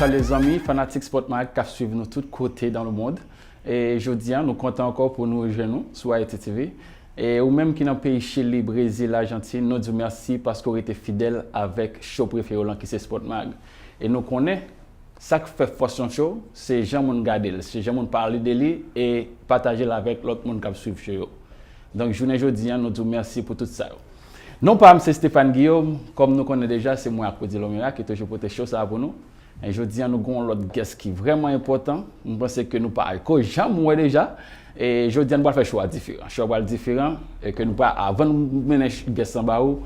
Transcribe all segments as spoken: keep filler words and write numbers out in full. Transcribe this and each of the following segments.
Salye zanmi, fanatik Sport Mag k ap swiv nou tout kote dans le monde. E jodi a, nou kontan ankò pou nou rejwenn nou sou Haiti T V. E ou menm ki nan peyi Chili, Brezil, Ajantin, nou di w mèsi paske w rete fidèl avèk show prefere w lan ki se Sport Mag. E nou konnen, sa k fè fòs yon show, se jan moun gade l, se jan moun pale de li e pataje l avèk lòt moun k ap swiv show yo. Donk, jounen jodi a, nou di w mèsi pou tout sa yo. Non pa m se Stéphane Guillaume, kòm nou konnen deja, se mwen ak Rudy Lomera ki toujou pote show sa a pou nou. E jodi a, nou gen yon lòt guest ki vrèman enpòtan. M panse ke nou pa ko janm wè deja. E jodi a, nou pral fè show a diferan. Show a pral diferan. E ke nou pa, avan nou mennen ch- guest lan ba ou,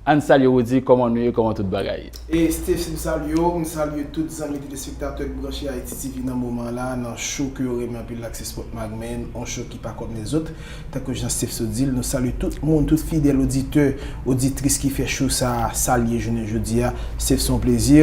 ann salye Rudy, kòman nou ye, kòman tout bagay ye? E Steph, m salye w, m salye tout zanmi telespektatè k branche Haiti T V nan moman la, nan show ke yo renmen anpil la, k se Sport Mag Men, yon show ki pa kòm lèzòt. Tankou jan Steph sot di l, nou salye tout moun, tout fidèl oditè, oditris ki fè show sa a, sa l ye jounen jodi a. Steph, se yon plezi.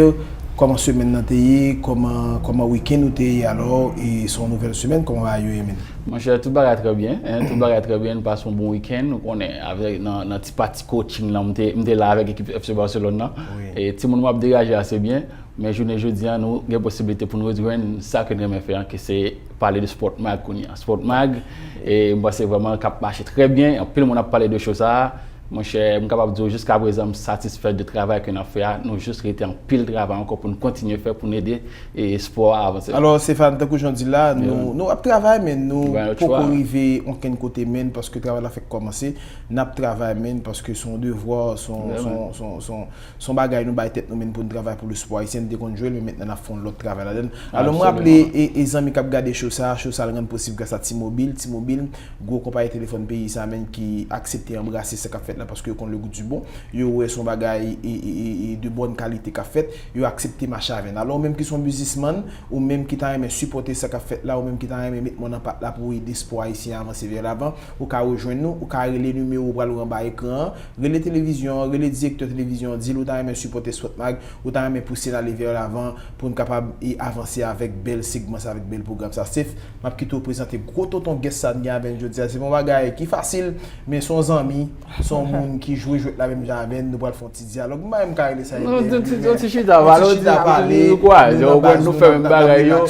Kòman semèn nan te ye? Kòman, kòman wikenn ou te ye alò? E se yon nouvèl semèn, kòman bagay yo ye, men? Monchè, tout bagay trè byen, en, tout bagay trè byen, n pase yon bon wikenn, ou konnen, avèk, nan, nan ti pati coaching lan, m te, m te la avèk ekip F C Barcelone nan. Wi. E timoun m ap deraje ase byen, men jounen jodi a, nou gen posiblite pou nou rejwenn sa ke n renmen fè an, ki se pale de Sport Mag kounye a. Sport Mag, e m panse vrèman k ap mache trè byen, anpil moun ap pale de show sa a. Monchè, m kapab di w, jiska prezan, m satisfè de travay ke n ap fè a. Nou jis rete anpil travay ankò pou n kontinye fè, pou n ede, e, spò a avanse. Alò, Stéphane, tankou jan w di l la, nou, nou ap travay, men nou poko rive okenn kote, men, paske travay la fèk kòmanse. N ap travay, men, paske se yon devwa, se yon, se yon, se yon, se yon, se yon bagay nou bay tèt nou, men, pou n travay pou lespò ayisyen. Nou te konn jwe l, men mentnan n ap fè yon lòt travay ladan l. Alò, mwen raple, e, e zanmi k ap gade show sa a, show sa a rann posib gras a T-Mobile. T-Mobile, gwo konpayi telefòn peyi sa a, men, ki aksepte anbrase sa k ap fèt la, paske yo konn le goût du bon. Yo wè se yon bagay, e, e, e, e de bòn kalite k ap fèt. Yo aksepte mache avè n. Alò, ou menm ki se yon biznismann, ou menm ki ta renmen sipòte sa k ap fèt la, ou menm ki ta renmen met men nan pat la pou ede spò ayisyen an avanse vè lavan, ou ka rejwenn nou, ou ka rele nimewo w pral wè anba ekran an, rele televizyon an, rele direktè televizyon an, di l ou ta renmen sipòte Sport Mag, ou ta renmen pouse n ale vè lavan pou n kapab, e, avanse avèk bèl segman sa, avèk bèl pwogram sa. Steph, m ap kite w prezante gwo tonton guest sa n gen avè n jodi a. Se pa yon bagay ki fasil, men se yon zanmi, se yon moun ki jwe jwèt la menm jan avè n. Nou pral fè yon ti dyalòg. M pa menm ka rele sa yon entèvyou, men yon ti chita pale, yon ti kwaze, nou fè menm bagay yo.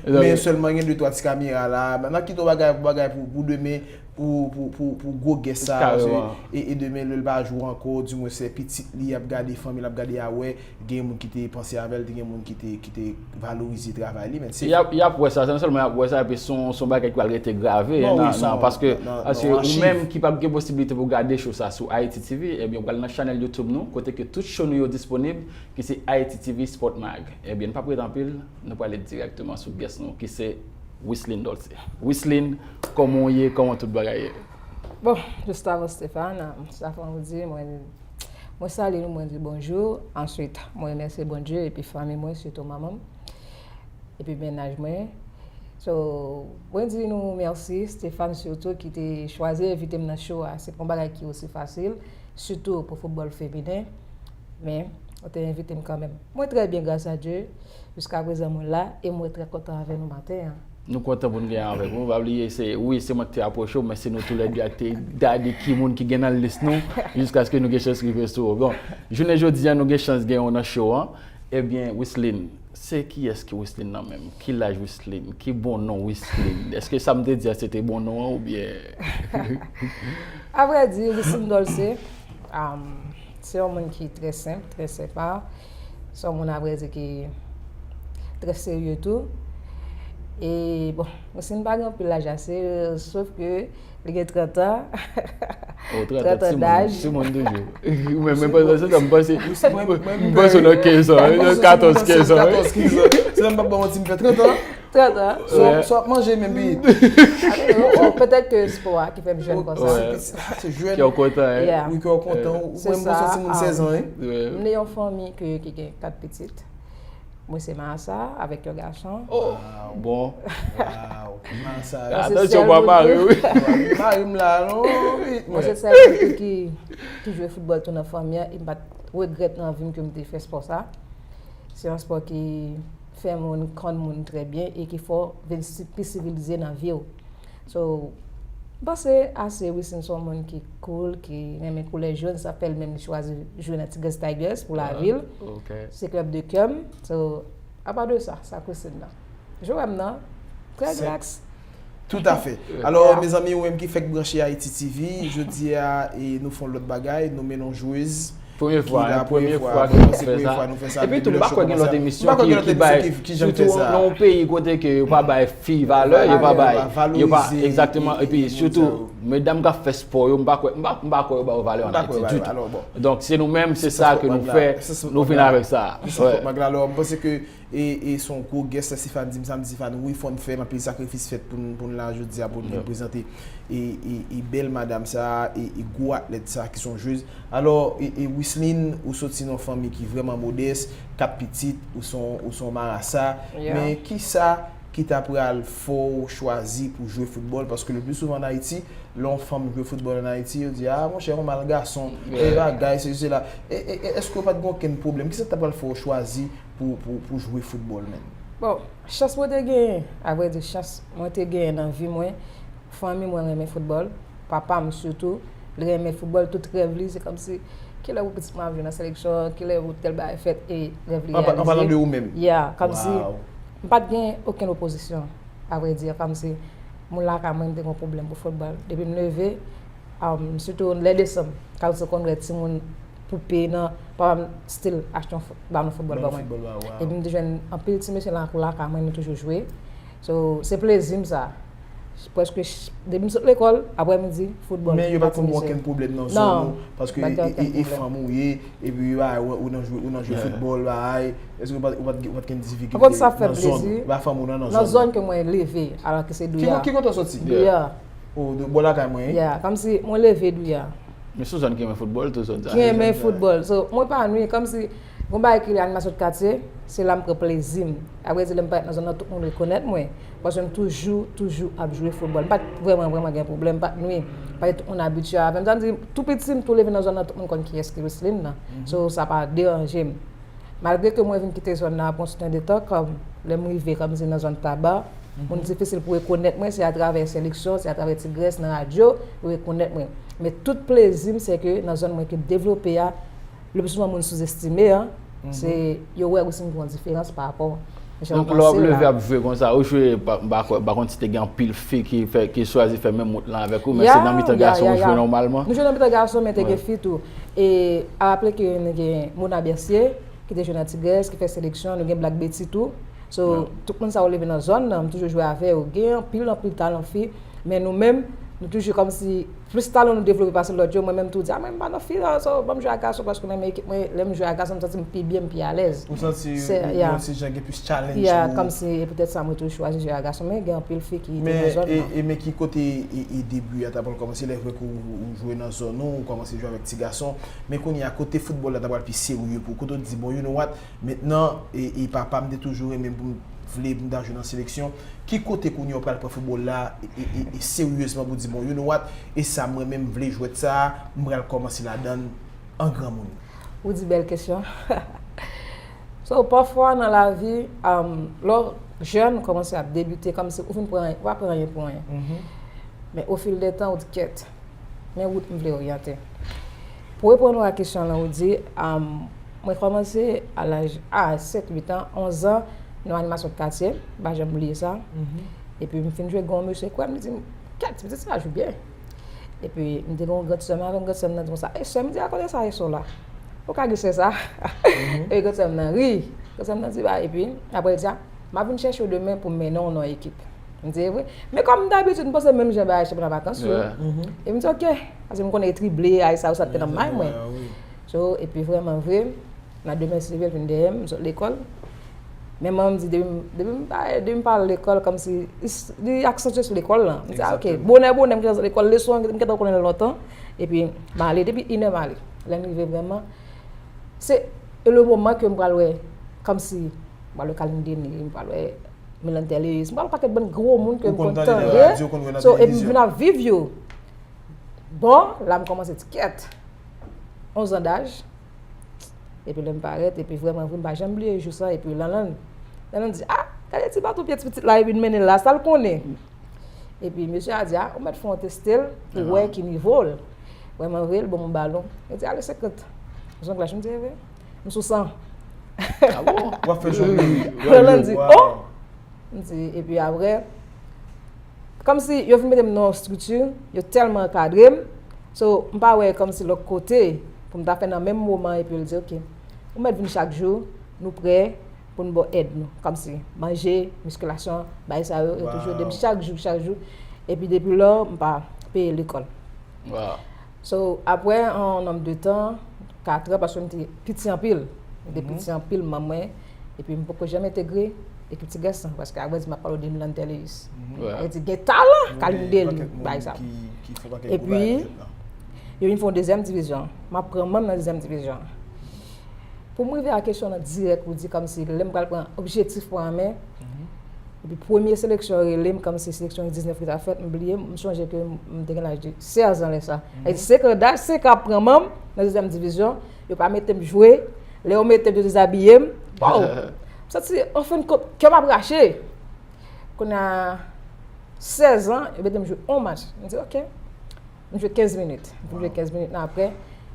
Men sèlman gen de twa ti kamera la. N ap kite w bagay pou bagay pou, pou demen, pou, pou, pou, pou gwo guest sa a, paske, e, e demen, lè l pa jwe ankò, di mwen se pitit li ap gade, fanmi l ap gade a wè, gen moun ki te panse avè l, te gen moun ki te, ki te valorize travay li, men se y ap, y ap wè sa, se non sèlman y ap wè sa, epi se yon, se yon bagay ki pral rete grave nan, nan, paske, paske ou menm ki p ap gen posiblite pou gade show sa sou Haiti T V, ebyen, ou pral nan chanèl YouTube nou, kote ke tout show nou yo disponib, ki se Haiti T V Sport Mag. Ebyen, n p ap ret anpil, nou prale dirèkteman sou guest nou, ki se Wislin Dolce. Wislin, kòman w ye? Kòman tout bagay ye? Bon, jis avan Stéphane, sa fè m di, mwen, mwen salye nou, mwen di bonjou. Answit, mwen remèsye Bondye epi fanmi mwen, sitou manman m, epi mennaj mwen. So, mwen di nou mèsi, Stéphane sitou, ki te chwazi envite m nan show a. Se pa yon bagay ki osi fasil, sitou pou foutbòl feminen. Men, ou te envite m kanmenm. Mwen trè byen, gras a Dye. Jiskaprezan, mwen la e mwen trè kontan avè nou maten an. Nou kontan pou n gen avèk ou. Pa bliye, se, wi, se mwen ki te apwoche w, men se nou toulède a ki te gade ki moun ki gen nan lis nou, jiskaske nou gen chans rive sou ou. Bon, jounen jodi a, nou gen chans gen w nan show an. Ebyen, Wislin, se kiyès ki Wislin nan menm? Ki laj Wislin? Ki bon non Wislin? Èske sa m te di a, se te bon non an oubyen? Avrèdi, Wislin Dolce, um, se yon moun ki trè senp, trè senpa. Se yon moun, avrèdi, ki trè serye tou. E, bon, Wislin pa gen anpil laj ase, sof ke li gen trant an. Oh, trant an, trant an daj. Timoun toujou. Ou menm, mwen panse se sa, m panse, m panse w nan kenz an, nan katòz, kenz an. Katòz, kenz an. Se sa m p ap ba w manti, m fè trant an. Trant an. So, so ap manje menm pi. Oh, petèt ke spò a ki fè m jèn konsa. Se jèn. Kè w kontan, hein? Yeah. Wi, kè w kontan. Ou menm, m panse w timoun sèz an, hein? M nan yon fanmi ke, ki gen kat pitit. Mwen se Marasa avèk yon gason. Oh, bon. Wow. Marasa. Atansyon, pa mare, wi. Mare m la, non, wi. Mwen se sèl moun ki, ki jwe foutbòl tou nan fanmi an, e m pa t regrèt nan vi m ke m te fè spò sa. Se yon spò ki fè moun konn moun trè byen e ki fè w vin si-, pi sivilize nan vi w. So, m panse ase, Wislin se yon moun ki cool, ki renmen koulè jòn, sa fè l menm li chwazi jwe nan Tigres Tigers pou lavi l. Se klèb de kè m. So, Apa de sa, sa Christine nan. Joem nan, trè rilaks. Tout à fait. Alò, mezanmi, ou menm ki fèk branche Haïti T V, jodi a, e nou fè yon lòt bagay, nou mennen yon jwez. Premye fwa, premye fwa ke nou fè sa. Epi tou, m pa kwè gen lòt emisyon ki bay, sitou nan yon peyi kote ke yo pa bay fi valè, yo pa bay, yo pa, egzakteman, epi sitou, medam k ap fè spò yo, m pa kwè, m pa, m pa kwè yo ba yo valè an Ayiti ditou. Donk, se nou menm, se sa ke nou fè, nou vin avèk sa. Alò, m panse ke e, e se yon gwo guest, Stéphane di m sa, m di Stéphane, wi, fò n fè l, anpil sakrifis fèt pou n, pou n la jodi a, pou n vin prezante e, e, e bèl madam sa, e, e gwo atlèt sa, ki se yon jwez. Alò, e, e Wiseline, ou soti nan yon fanmi ki vrèman modès, kat pitit, ou se yon, ou se yon marasa, men kisa ki ta pral fè w chwazi pou jwe foutbòl? Paske le pli souvan an Ayiti, lè yon fanm jwe foutbòl an Ayiti, yo di, a, monchè, yon mal gason, e bagay, sesi, sela. E, e, e èske w pa t gen okenn pwoblèm? Kisa ki ta pral fè w chwazi pou, pou, pou jwe foutbòl menm? Bon, chans mwen te genyen, avrèdi, chans mwen te genyen nan vi mwen, fanmi mwen renmen foutbòl, papa m sitou, li renmen foutbòl, tout rèv li, se kòmsi, kilè pou pitit mwen ap jwe nan seleksyon, kilè pou tèl bagay fèt, e rèv li reyalize. An palan de ou menm? Yeah, kòmsi, m pa t gen okenn opozisyon, avrèdi, kòmsi, moun lakay mwen, m te gen yon pwoblèm pou foutbòl. Depi m leve, um, sitou lè desanm, kòmsi w konn wè timoun poupe nan, papa m still achte yon fo-, balon foutbòl ban mwen. Epi m te jwenn anpil ti mesye nan lakou lakay mwen, nou toujou jwe. So, se plezi m sa. Prèske ch-, depi m sot lekòl, aprè midi, foutbòl. Men yo pa t fè w okenn pwoblèm nan zòn ou, paske e, e, e fanm ou ye, epi yo ba ou, ou nan jwe, ou nan jwe foutbòl, bagay. Èske ou pa, ou pa t, ou pa t gen difikilte nan zòn ou? E pa fanm ou nan, nan zòn ou? Nan zòn ke mwen leve, alò ke se Douya. Ki, ki kote w soti? Douya. O, bò lakay mwen, wi. Yeah, kòmsi mwen leve Douya. Men se yon zòn ki renmen foutbòl tou, zòn sa. Ki renmen foutbòl. So, mwen epanwi, kòmsi, gon bagay ki rele animasyon de katye, se la m pran plezi m. Avrèdi, lè m parèt nan zòn nan, tout moun rekonèt mwen. Paske m toujou, toujou ap jwe foutbòl. M pa t vrèman, vrèman gen pwoblèm, m pa t nwi. Paske tout moun abitye avè m. Sa vle di, tou piti, m tou leve nan zòn nan, tout moun konn kiyès ki Wiseline nan. So, sa pa deranje m. Malgre ke mwen vin kite zòn nan apre yon sèten de tan, kòm lè m rive kòmsi nan zòn Taba, moun difisil pou rekonèt mwen, se atravè seleksyon, se atravè Tigrès, nan radyo, yo rekonèt mwen. Men tout plezi m, se ke nan zòn mwen ke m devlope a, le pli souvan moun souzestime, an, se yo wè Wiseline gen yon diferans pa rapò jan w panse la. Donk, lè w ap leve ap jwe konsa, ou jwe, pa, m pa kwè, m pa konn si te gen anpil fi ki fè, ki chwazi fè menm wout lan avèk ou, men se nan mitan gason ou jwe nòmalman? Nou jwe nan mitan gason, men te gen fi tou. E a raple ke nou gen Mona Bercier, ki te jwe nan Tigrès, ki fè seleksyon, nou gen Black Betty tou. So, tout moun sa yo leve nan zòn nan, m toujou jwe avè yo. Gen anpil, anpil talan fi, men nou menm, nou toujou kòmsi plis talan nou devlope pase lòt yo. Mwen menm tou di, a, mwen m pa nan fi la, so, ban m jwe ak gason, paske nan men ekip mwen, lè m jwe ak gason, m santi m pi byen, m pi alèz. Ou santi ou se jan gen plis challenge pou ou? Yeah, kòmsi, e poutèt sa mwen toujou chwazi jwe ak gason, men gen anpil fi ki te nan zòn nan. E, e men ki kote e, e debi a ta pral kòmanse, lè vre ke ou, ou jwe nan zòn ou, ou kòmanse jwe avèk ti gason, men kounye a kote foutbòl la ta pral pi serye pou ou, kote ou di, bon, you know what, mentnan, e, e papa m te toujou renmen pou m vle pou m ta jwe nan seleksyon. Ki kote kounye a w pral pran foutbòl la e, e, e, e seryezman pou w di, bon, you know what, e sa mwen menm m vle jwèt sa a, m pral kòmanse ladan l an granmoun? Ou di bèl kesyon. So, pafwa nan lavi, um, lè w jèn, ou kòmanse ap debite, kòmsi ou fin pran, ou pa pran anyen pou anyen. Men o fil de tan, ou di, kèt, men wout m vle oryante. Pou reponn ou a kesyon lan, ou di, um, mwen kòmanse a laj, a sèt, uit an, onz an, nan animasyon katye, m pa janm bliye sa. Epi m fin jwe, gen yon mesye kwè m, li di m, kèt, pitit sa jwe byen. Epi m te gen yon grann sè m avè m, grann sè m nan di konsa, e sè m, di, a kote sa e sè w la? Ou ka gen sè sa? Epi grann sè m nan ri. Grann sè m nan di, ba, epi apre l di, a, m ap vin chèche w demen pou m mennen w nan yon ekip. M di, e vre? Men kòm dabitid, m panse menm jan bagay chanpyona vakans yo. Epi m di, oke. Paske m konnen e trible, ay sa yo, sa te nan may mwen. So, epi vrèman vre, nan demen, si Dye vle, l vin dèyè m, m sot lekòl. Men manman m di, depi m, depi m pa, depi m pa al lekòl, kòmsi, li, li aksantye sou lekòl lan. M di, a, oke, bonè, bonè, m gentan sot lekòl, leson an, m gentan konnen l lontan. Epi, m ale, depi inè m ale. Lè m rive vrèman, se le moman ke m pral wè, kòmsi, m pral wè Carline Denis, m pral wè Melanie Thelus, m pral wè pakèt bann gwo moun ke m konn tande. So, epi m vin ap viv yo. Bon, la m kòmanse di kèt. Onz an daj. Epi lè m parèt, epi vrèman vre, m pa janm bliye jou sa, epi Lanlan, Lanlan di, a, gade ti baton pye ti pitit la, epi l mennen l la, sa l konnen. Epi mesye a di, a, ou mèt fè yon teste l pou wè ki nivo l. Vrèman vre, l ban m yon balon. Li di, ale senkant. Zonglaj, m di, e vre? M sou san. Ah bon? W ap fè jan w vle. Roland di, oh! M di, epi apre, kòmsi yo vin mete m nan yon estrikti, yo tèlman ankadre m, so, m pa wè kòmsi lòt kote pou m ta fè nan menm moman, epi yo di, ok, ou mèt vin chak jou, nou prè pou n ba w èd nou, kòmsi manje, miskilasyon, bagay sa yo, yo toujou ede m chak jou, chak jou, epi depi lò, m pa peye lekòl. So, apre yon nonb de tan, kat an, paske m te piti anpil. M te piti anpil, manman mwen, epi m poko janm entegre ekip Tigès lan, paske a vrè di m ap pale w de Milan Telleus. Li te gen talan, Kalin Dely, bagay sa. Epi, yo vin fè yon dezyèm divizyon. M ap pran manm nan dezyèm divizyon. Pou m rive a kesyon w lan dirèk, ou di kòmsi lè m pral pran objektif mwen an men, epi premye seleksyon rele m, kòmsi seleksyon U diznèf ki t ap fèt, m bliye, m sonje ke m te gen laj de sèz an lè sa. Sa vle di, se kan daj, se kan ap pran manm nan dezyèm divizyon, yo pa mete m jwe, lè yo mete m, yo dezabiye m. Wow! M santi, an fen de kont, kè m ap rache. Kounye a, sèz an, yo mete m jwe yon match. M di, ok. M jwe kenz minit. M jwe kenz minit nan apre,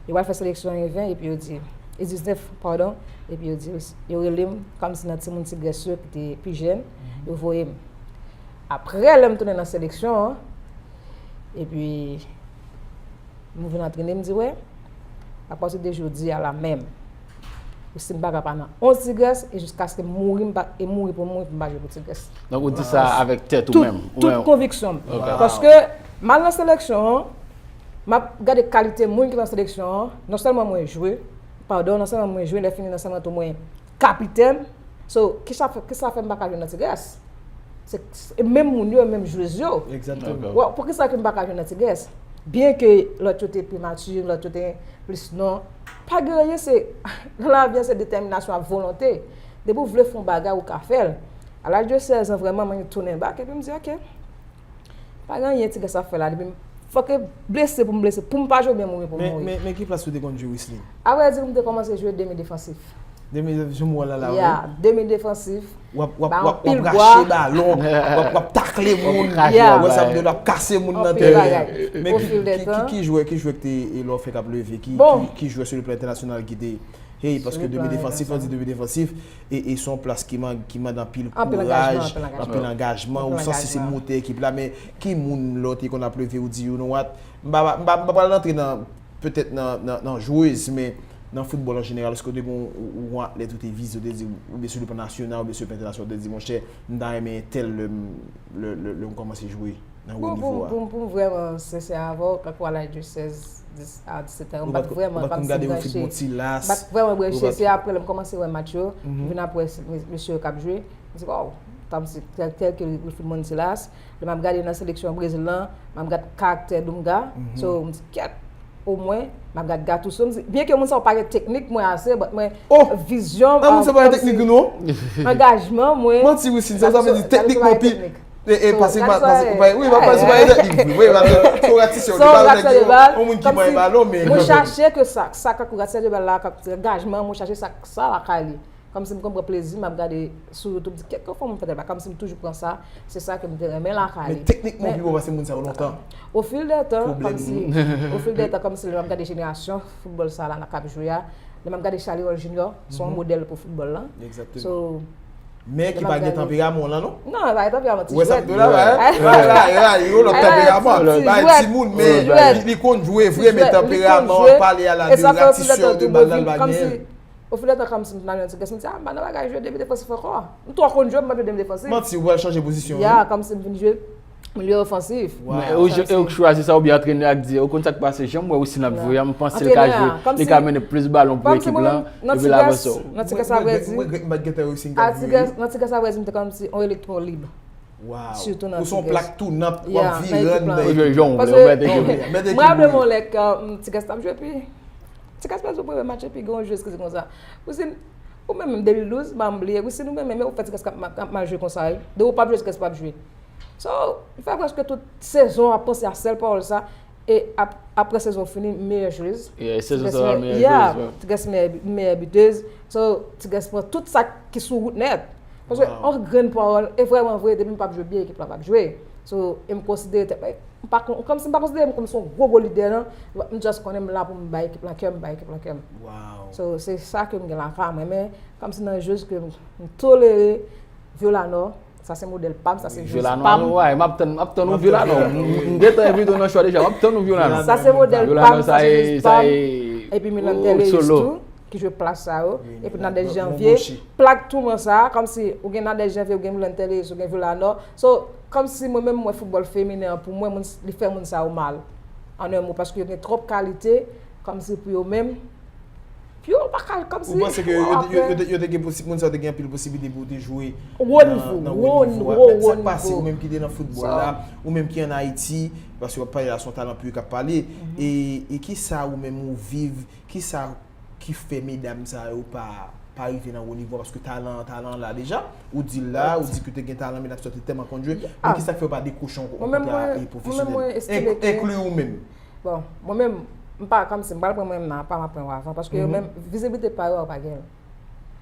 yo pral fè seleksyon U ven, epi yo di, U diznèf, padon, epi yo di, yo rele m, kòmsi nan timoun Tigès yo ki te pi jèn, yo voye m. Apre, lè m tounen nan seleksyon an, epi m vin antrene, m di, wè, apati de jodi a la menm, Wesline pa ka pa nan onz Tigès, e jiskaske m mouri, m pa, e mouri pou m mouri pou m pa jwe pou Tigès. Donk ou di sa avèk tèt ou menm? Tout konviksyon m. Paske m al nan seleksyon an, m ap gade kalite moun ki nan seleksyon an, non sèlman mwen jwe, padon, non sèlman mwen jwe, lè fini non sèlman tou mwen kapitèn. So, kisa fè, kisa fè m pa ka jwe nan Tigès? Se, se menm moun yo, menm jwez yo. Egzakteman. Wè, poukisa ke m pa ka jwe nan Tigès? Byen ke lòt yo te pi mati, lòt yo te plis non. Pa gen anyen, se, nan lavi a, se detèminasyon ak volonte. Depi w vle fè yon bagay, ou ka fè l. A laj de sèz an, vrèman, mwen tounen bak, epi m di, ok, pa gen anyen Tigès ap fè la, depi m fòk blese pou m blese, pou m pa jwe oubyen mouri pou m mouri. Men, men, men ki plas ou te konn jwe, Wesline? Avrèdi, m te kòmanse jwe demi defansif. Demi, jan m wè w la, la, wi. Ya, demi defansif. W ap, w ap, w ap, w ap rache balon, w ap, w ap takle moun, w ap kase moun nan teren. Men ki, ki, ki, ki jwè, ki jwè ki te, e lè w fè k ap leve, ki, ki, ki jwè sou le plan entènasyonal ki te, hey, paske demi defansif, lè w di demi defansif, e, e se yon plas ki man-, ki mande anpil kouraj, anpil angajman, ou sanse se motè ekip la, men ki moun lè w te konn ap leve, ou di, you know what, m pa, m pa, m pa pral rantre nan petèt nan, nan, nan jwez, men nan foutbòl an jeneral, èske w te gen yon, yon atlèt ou te vize, ou te di, oubyen sou le plan nasyonal, oubyen sou le plan entènasyonal, ou te di, monchè, m ta renmen entèl lè m, lè, lè, lè m kòmanse jwe nan wo nivo a? Pou, pou, pou m vrèman sensè avè w, kankou a laj de sèz, dis a disèt an, m pa t vrèman kòmsi branche. M pa t vrèman branche, se apre lè m kòmanse wè match yo, m vin ap wè mesye yo k ap jwe, m di, waw, kòmsi tèl, tèl ke Wilfried Montilas, lè m ap gade nan seleksyon Brezil lan, m ap gade karaktè Dunga. So, m di, kèt, omwen, m ap gade Gattuso. M di, byen ke moun sa yo pa gen teknik mwen ase, but mwen, vizyon m, kòmsi angajman mwen. Manti, Wesline, sa, sa vle di teknikman pi. E, e, pase, pase, wi, pase pa gen teknik, wi, pase se yon ratisè de bal, yon moun ki manyen balon, men mwen chache ke sa, sa kankou ratisè de bal la, angajman, mwen chache sa, sa lakay li. Kòmsi m konn pran plezi, m ap gade sou YouTube, di, kèlkefwa moun fè tèl bagay, kòmsi m toujou pran sa, se sa ke m te renmen lakay li. Men teknikman, ou pi bon pase moun sa yo lontan. Au fil des temps, kòmsi, au fil des temps, kòmsi lè m ap gade jenerasyon foutbòl sa la nan k ap jwe a, lè m ap gade Charlie Roll Junior, se yon modèl pou foutbòl lan. Egzakteman. So, men ki pa gen tanperaman w lan, non? Non, pa gen tanperaman, ti jwèt. Ou wè sa m di w la, wi. Yo lòt tanperaman. Ti jwèt. Bay timoun, men li, li konn jwe vre, men tanperaman, pale a la de ratisè de bal la, l pa gen. Au fil du temps, kòmsi m t nan yon ti kès, m di, a, m pa nan bagay jwe demi defansif ankò. M twò konn jwe, m p ap jwe demi defansif. Manti, ou pral chanje pozisyon, wi. Ya, kòmsi m vin jwe milye ofansif. Men ou, e ou k chwazi sa oubyen antrenè a k di, ou konn sa k pase, jan m wè Wesline ap jwe a, m panse l ka jwe, li ka mennen plis balon pou ekip lan, epi l avanse w. Nan ti kès, sa vle di, nan ti kès, sa vle di, m te kòmsi yon elektwon lib. Sitou nan ti kès. Ou se yon plak tounant, w ap vire anndan ekip lan. Paske m raple m yon lè, ti kès t ap jwe, epi Ti Gaspard Joe premye match epi gen yon jwez ki di konsa, Wesline, ou menm menm de mil douz, m pa bliye, Wesline, ou menm menm, ou fè Ti Gaspard ap mal jwe konsa, wi. Depi ou p ap jwe, Ti Gaspard p ap jwe. So, li fè prèske tout sezon ap panse a sèl pawòl sa, e ap, apre sezon fini, meyè jwez. Yeah, sezon sa, meyè jwez, wi. Ti Gaspard meyè, meyè bitez. So, Ti Gaspard pran tout sa ki sou wout nèt. Paske yon grenn pawòl, e vrèman vre, depi m p ap jwe byen, ekip la p ap jwe. So, e m konsidere tèt mwen, m pa kon- kòmsi m pa konsidere m kòm se yon gwo gwo lidè, non. M just konnen m la pou m bay ekip lan kè m, bay ekip lan kè m. So, se sa ke m gen lakay mwen. Men, kòmsi nan jis ke m tolere Vyolanò, sa se modèl pa m, sa se jis pa m. Vyolanò, m ap tann, m ap tann ou Vyolanò. M gentan envite w nan show deja, m ap tann ou Vyolanò. Sa se modèl pa m, sa se jis pa m. Epi Milan Teleyus tou, ki jwe plas sa yo. Epi Nadège Janvier, plak touman sa, kòmsi ou gen Nadège Janvier, ou gen Milan Teleyus, ou gen Vyolanò. So, kòmsi mwen menm, mwen foutbòl feminen an, pou mwen, moun, li fè moun sa yo mal. An en mo, paske yo gen twòp kalite, kòmsi pou yo menm, pou yo pa ka, kòmsi. Ou panse ke yo, yo, yo, yo te gen posi- moun sa yo te gen anpil posiblite pou yo te jwe nan wo nivo a? Sa k pase, ou menm ki te nan foutbòl la, ou menm ki ann Ayiti, paske w ap pale la, se yon talan pur k ap pale. E, e kisa ou menm ou viv, kisa ki fè medam sa yo pa, pa rive nan wo nivo a? Paske talan, talan la deja, ou di l la, ou di ke te gen talan, medam sa yo te tèlman konn jwe, men kisa k fè yo pa dekwoche yon kontra pwofesyonèl? Enkli ou menm. Bon, mwen menm, m pa, kòmsi m pral pran mwen menm nan apa, m ap pran yo avan, paske yo menm, vizibilite pa yo, yo pa gen l.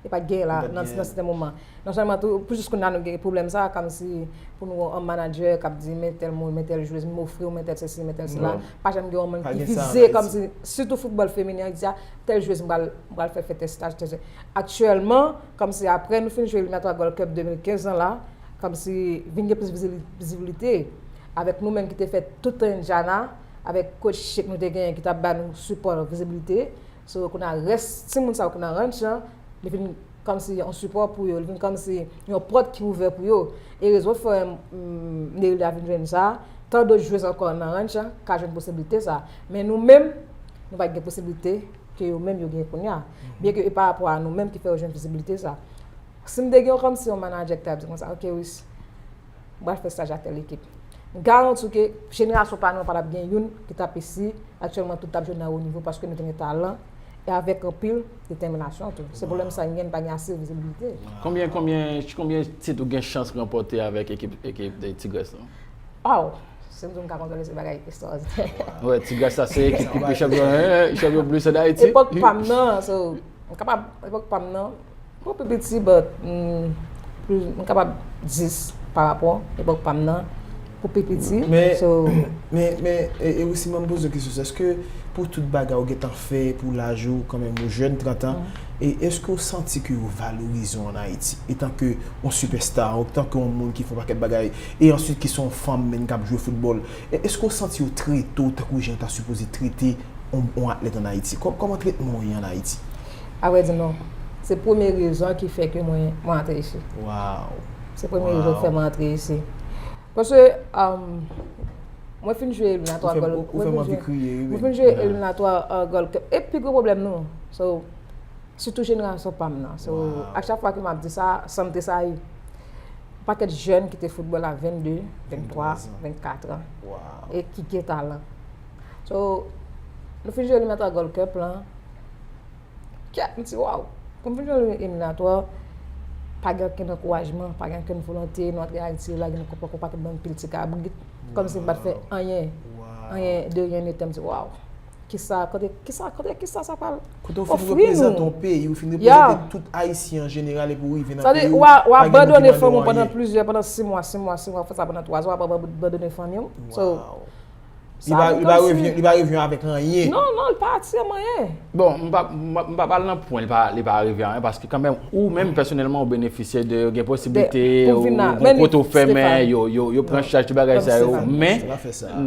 Yo pa gen l la nan, nan sèten moman. Non sèlman tou, pou jis kounye a nou gen pwoblèm sa, kòmsi pou nou gen yon manadjè k ap di, men tèl moun, men tèl jwez, m ofri w, men tèl sesi, men tèl sela. Pa janm gen yon moun ki vize, kòmsi, sitou foutbòl feminen an, ki di, a, tèl jwez, m pral, m pral fè, fè tèl staj, tèl. Aktyèlman, kòmsi apre nou fin jwe eliminatwa Gold Cup de mil kenz lan la, kòmsi vin gen plis vizili- vizibilite. Avèk nou menm ki te fè tout tan Indiana, avèk coach Sheik nou te genyen ki t ap ba nou sipò, vizibilite. So, kounye a, rès timoun sa yo ki nan ranch lan, li vin kòmsi yon sipò pou yo, li vin kòmsi yon pòt ki ouvè pou yo. E rezon fè, mm, Nerilda vin jwenn sa, tan dòt jwez ankò nan ranch lan ka jwenn posiblite sa. Men nou menm, nou pa gen posiblite ke yo menm yo gen kounye a. Byen ke e pa rapò a nou menm ki fè yo jwenn vizibilite sa. Si m te gen yon kòmsi yon manadjè ki ta di konsa, "Ok, Wis, m pral fè staj ak tèl ekip." M garanti w ke jenerasyon pa nou an pa t ap gen youn ki t ap isi. Aktyèlman, tout t ap jwe nan wo nivo paske nou te gen talan e avèk anpil detèminasyon tou. Se pwoblèm sa n gen, n pa gen ase vizibilite. Konbyen, konbyen, konbyen tit ou gen chans ranpòte avèk ekip, ekip de Tigrès lan? Aw, si m di w m ka konte l, se bagay ekstraòdinè. Wè, Tigrès la se ekip ki pi chanpyon, hein, chanpyon plis an Ayiti. Epòk pa m nan, so, m kapab, epòk pa m nan, pou pi piti, but, mm, plis, m kapab dis pa rapò epòk pa m nan, pou pi piti. Men, so, men, men, e, e osi, mwen poze yon kesyon, èske pou tout bagay ou gentan fè, pou laj ou, kanmenm ou jèn, trant an, e èske ou santi ke yo valorize w an Ayiti, etan ke yon sipèsta, etan ke yon moun ki fè yon pakèt bagay, e answit ki se yon fanm menm k ap jwe foutbòl, e èske ou santi yo trete w tankou jan yo ta sipoze trete yon, yon atlèt an Ayiti? Kò- kòman tretman w ye an Ayiti? Avrèdi, non. Se premye rezon ki fè ke mwen, mwen antre isi. Wow. Se premye rezon ki fè mwen antre isi. Paske, um, mwen fin jwe eliminatwa Gold, mwen fin jwe, mwen fin jwe eliminatwa, uh, Gold Cup. E pi gwo pwoblèm nou. So, sitou jenerasyon pa m nan. So, ak chak fwa ke m ap di sa, san m tresayi. Yon pakèt jèn ki te foutbòl a vennde, venntwa, vennkat an. E ki gen talan. So, nou fin jwe eliminatwa Gold Cup lan. Kèt, m di, waw. Pou m fin jwe eliminatwa, pa gen okenn ankourajman, pa gen okenn volonte, nou antre Ayiti, la gen yon pakèt bann pil ti kabrit, kòmsi m pa t fè anyen, anyen de rien n'était, m di, waw. Kisa, kote, kisa, kote, kisa sa pral ofri nou? Kote ou fin reprezante yon peyi, ou fin reprezante tout Ayisyen an jeneral, epi ou rive nan peyi w, w abandone fanmi w pandan plizyè, pandan sis mwa, sis mwa, sis mwa, w ap fè sa pandan twa zan, w ap abandone fanmi w. So, li pa, li pa revyen, li pa revyen avèk anyen. Non, non, li pa atire m anyen. Bon, m pa, m pa, m pa pral nan pwen, li pa, li pa revyen anyen, paske kanmenm, ou menm pèsonèlman, ou benefisye de, gen posiblite, ou gen kote ou fèmen, yo, yo, yo pran chaj tout bagay sa yo, men,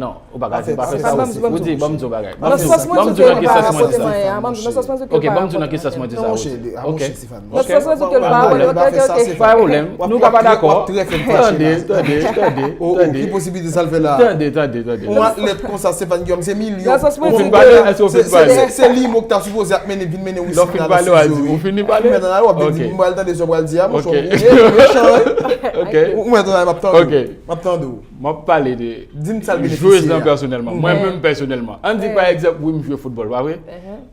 non. Ou pa ka di, ou pa fè sa osi. Ou di, ban m di w bagay. Nan sans mwen di w ke li pa rapòte m anyen, ban m di w nan sans mwen di w ke li pa rapòte m anyen. Ok, ban m di w nan ki sans mwen di sa osi. Ok. Nan sans mwen di w ke li pa rapòte m anyen. Pa gen pwoblèm. Nou ka pa dakò. Tande, tande, tande, tande. Ki posiblite sa l fè la? Tande, tande, tande. Yon atlèt konsa, Stéphane Guillaume, se milyon. Nan sans mwen di w ke li pa rapòte m anyen. Ou fin pale, èske ou fin pale? Se, se, se li mo ki ta sipoze ap mennen, vin mennen Wisky nan estidyo, wi. Ou fini pale? Ou mèt ann ale, w ap vin di, m pral tande sa w pral di a, monchè, ou mechan, wi. Ok. Ou mèt ann ale, m ap tande w. M ap tande w. M ap pale de jwez lan pèsonèlman. Mwen menm pèsonèlman. Ann di pa egzanp, wi, m jwe foutbòl, pa vre?